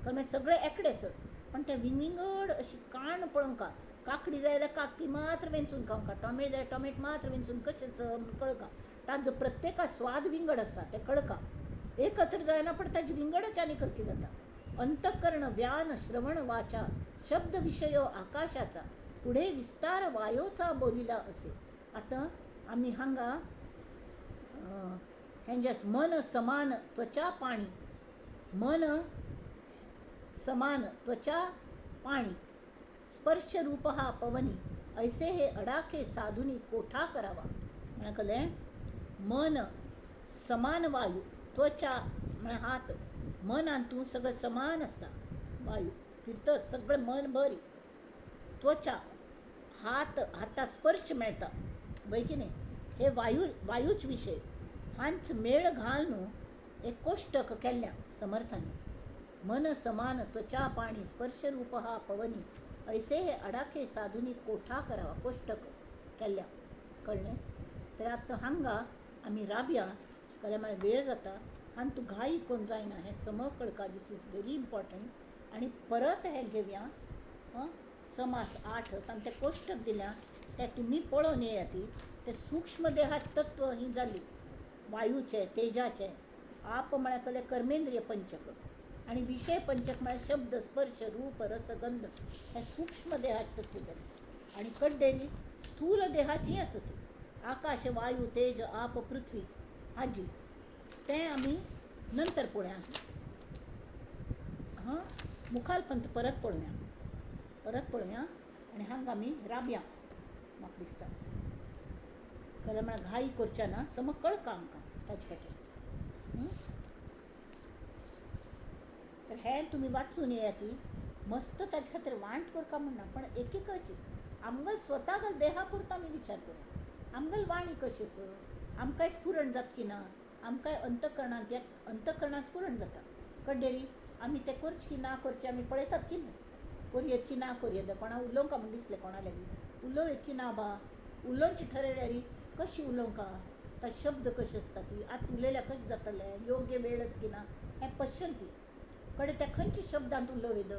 कारण मागीर सगळें एकडेच. पण ते विंगड अशी काण पळोवंका, काकडी जाय जाल्यार काकडी मात्र वेंचून खावंका, टोमेट जाल्यार टोमेट मात्र वेंचून कशेंच म्हूण कळका. ताजो प्रत्येका स्वाद विंगड आसता तें कळका, एकत्र जायना पण ताजी विंगडच आनी कलकी जाता. अंतःकरण व्यान श्रवण वाचा शब्द विषय आकाशाचा, पुढे विस्तार वायोचा बोलिला असे. आतां आमी हांगा हें जें मन समान त्वचा पाणी, मन समान त्वचा पाणी, स्पर्श रूप हा पवनी, ऐसे हे अडाखे साधुनी कोठा करावा. म्हळ्यार कळ्ळें? मन समान वायू, त्वचा म्हळ्यार हात, मनान तूं सगळें समान आसता, वायू फिरतच सगळें मन बरी, त्वचा हात, हाता स्पर्श मेळटा वय की न्ही, हे वायू वायूच विशय हांच मेळ घाल न्हू एक कोश्टक केल्ल्या समर्थांनी. मन समान त्वचा पाणी स्पर्श रूप हा पवनी, ऐसे हे अडाखे साधुनी कोठा करावा. कोश्टक केल्ल्या. कळ्ळें? तर आतां हांगा आमी राबया, कळ्ळें? म्हळ्यार वेळ जाता आनी तूं घाई करून जायना, हें सम कळका. This is very important. आनी परत हें घेवया समास 8, तांकां तें कोश्टक दिल्या तें तुमी पळोवन येयात. ते सूक्ष्म देहा तत्व ही जाली वायूचे तेजाचे. आप म्हळ्यार कळ्ळें कर्मेंद्रिय पंचक, आनी विशय पंचक म्हळ्यार शब्द स्पर्श रूप रस गंध, हे सूक्ष्म देहाचे तत्व जाले. आनी कड्डेली स्थूल देहाची आसा ती आकाश वायू तेज आप पृथ्वी हाजी, तें आमी नंतर पळोवया. हां, मुखाल पंत परत पळोवया, परत पळोवया. आनी हांगा आमी राबया म्हाका दिसता, खरें म्हळ्यार घाई करच्या ना, सम कळका आमकां ताजे खातीर. तर हें तुमी वाचून येयात मस्त, ताजे खातीर वांट करका म्हणना, पण एकेकाची आमगेल स्वता देहा पुरता आमी विचार करुया. आमगेल वाणी कशी आसा, आमकांय स्फुरण जाता की ना, आमकांय अंतकरणांत अंतकरणांत स्फुरण जाता. कड्डेरी आमी तें करचें की ना करचें आमी पळयतात की न्हय, करयेत की ना करयेत, कोणा उलोवंक म्हूण दिसलें कोणा लागीं उलोवयेत की ना बा, उलोवचें ठरयल्यार कशी उलोवंका, ता शब्द कशे आसता ती आतां उलयल्यार कशें जातलें, योग्य वेळ आसा की ना हें पश्यंती कडे त्या खंयच्या शब्दांत उलोवयेत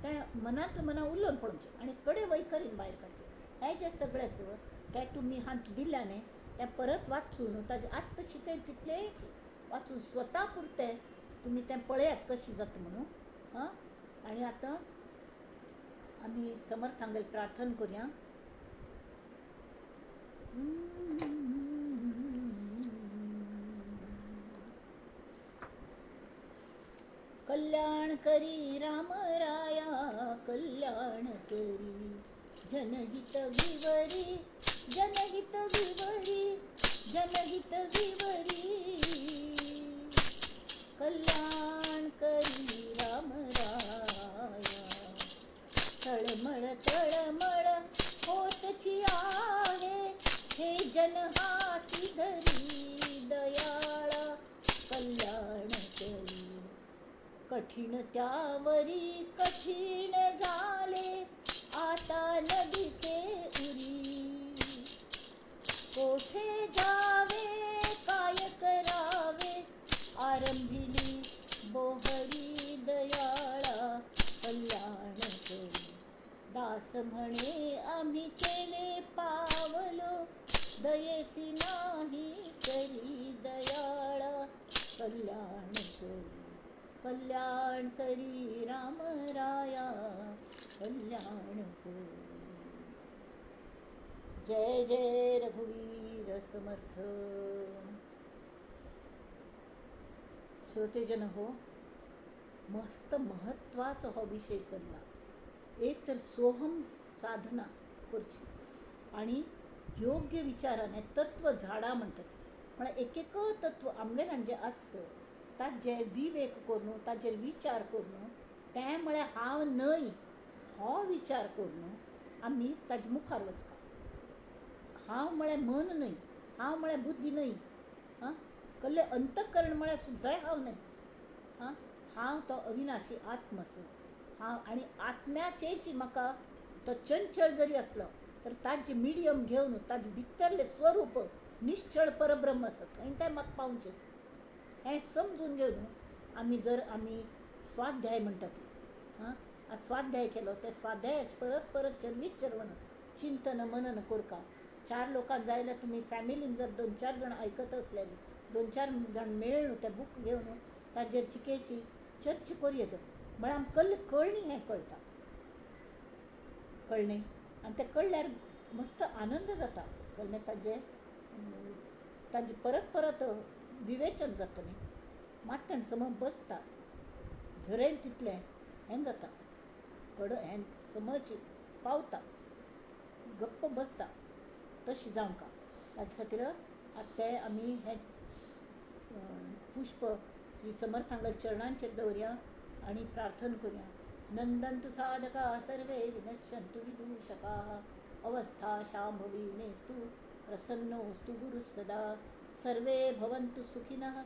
तें मनांतल्या मनां उलोवन पळोवचें आनी कडे वैखरीन भायर काडचें. हें जें सगळें आसा तें तुमी हांत दिल्या न्ही तें परत वाचून ताजें आत्तां शिकयलें तितलेंच वाचून स्वता पुरतें तुमी तें पळयात कशें जाता म्हणून. आं, आनी आतां आमी समर्थांगेर प्रार्थना करुया. कल्याण करी राम राया कल्याण करी, जनहित विवरी जनहित विवरी जनहित विवरी, कल्याण करी राम राया. तळमळ तळमळ होतची आहे, हे जन हाती धरी दयाळा कल्याण करी. कठीण त्यावरी कठीण झाले, आता न दिसे उरी, कोठे जावे काय करावे, आरंभिली बोहरी दयाळा कल्याण करी. दास म्हणे आम्ही केले पावलो, दयेसी नाही सरी दयाळा कल्याण करी. कल्याण करी राम राया कल्याण करी. जय जय रघुवीर समर्थ. श्रोतेजन हो, मस्त म्हत्वाचो हो विशय चल्ला. एक तर सोहम साधना करची आनी योग्य विचारान हें तत्व झाडां म्हणटात, म्हळ्यार एक एक तत्व आमगेल्यान जें आसा ताजें विवेक करून ताजेर विचार करून तें म्हळ्यार हांव न्हय हो विचार करून आमी ताजे मुखार वचपाक. हांव म्हळ्यार मन न्हय, हांव म्हळ्यार बुद्धी न्हय, आं कसलें अंतःकरण म्हळ्यार सुद्दां हांव न्हय, आं हांव तो अविनाशी आत्म आसा. हांव आनी आत्म्याचेच म्हाका तो चंचल जरी आसलो तर ताजें मिडियम घेवन ताजें भितरलें स्वरूप निश्चळ परब्रह्म आसा थंय तें म्हाका पावचें आसा. हें समजून घेवन आमी जर आमी स्वाध्याय म्हणटा ती, आं स्वाध्याय केलो ते स्वाध्यायाच परत परत चरवीत चरवण चिंतन मनन करका. चार लोकांक जाय जाल्यार तुमी फॅमिलीन जर दोन चार जाण आयकत आसले दोन चार जाण मेळून ते बूक घेवन ताजेर चिकेची चर्चा करूं येता, म्हळ्यार आमकां कळणी हें कळटा, कळ्ळें. आनी तें कळ्ळ्यार मस्त आनंद जाता, कळ्ळें. ताजें ताजें परत परत विवेचन जाता न्ही, मात तें समज बसता झरयल तितलें हें जाता, कड हें समज पावता, गप्प बसता तशें जावंक. ताजे खातीर आतां तें आमी हें पुष्प श्री समर्थांगल चरणांचेर दवरया आनी प्रार्थना करुया. नंदन्तु साधका सर्वे विनश्यन्तु विदूषकाः अवस्था शांभवी मेस्तु प्रसन्नोस्तु गुरुः सदा. सर्वे भवन्तु सुखिनः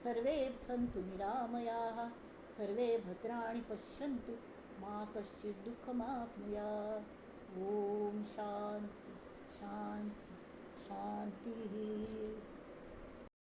सर्वे सन्तु निरामयाः सर्वे भद्राणि पश्यन्तु मा कश्चित् दुःखमाप्नुयात्. ओम शांती शांती शांती.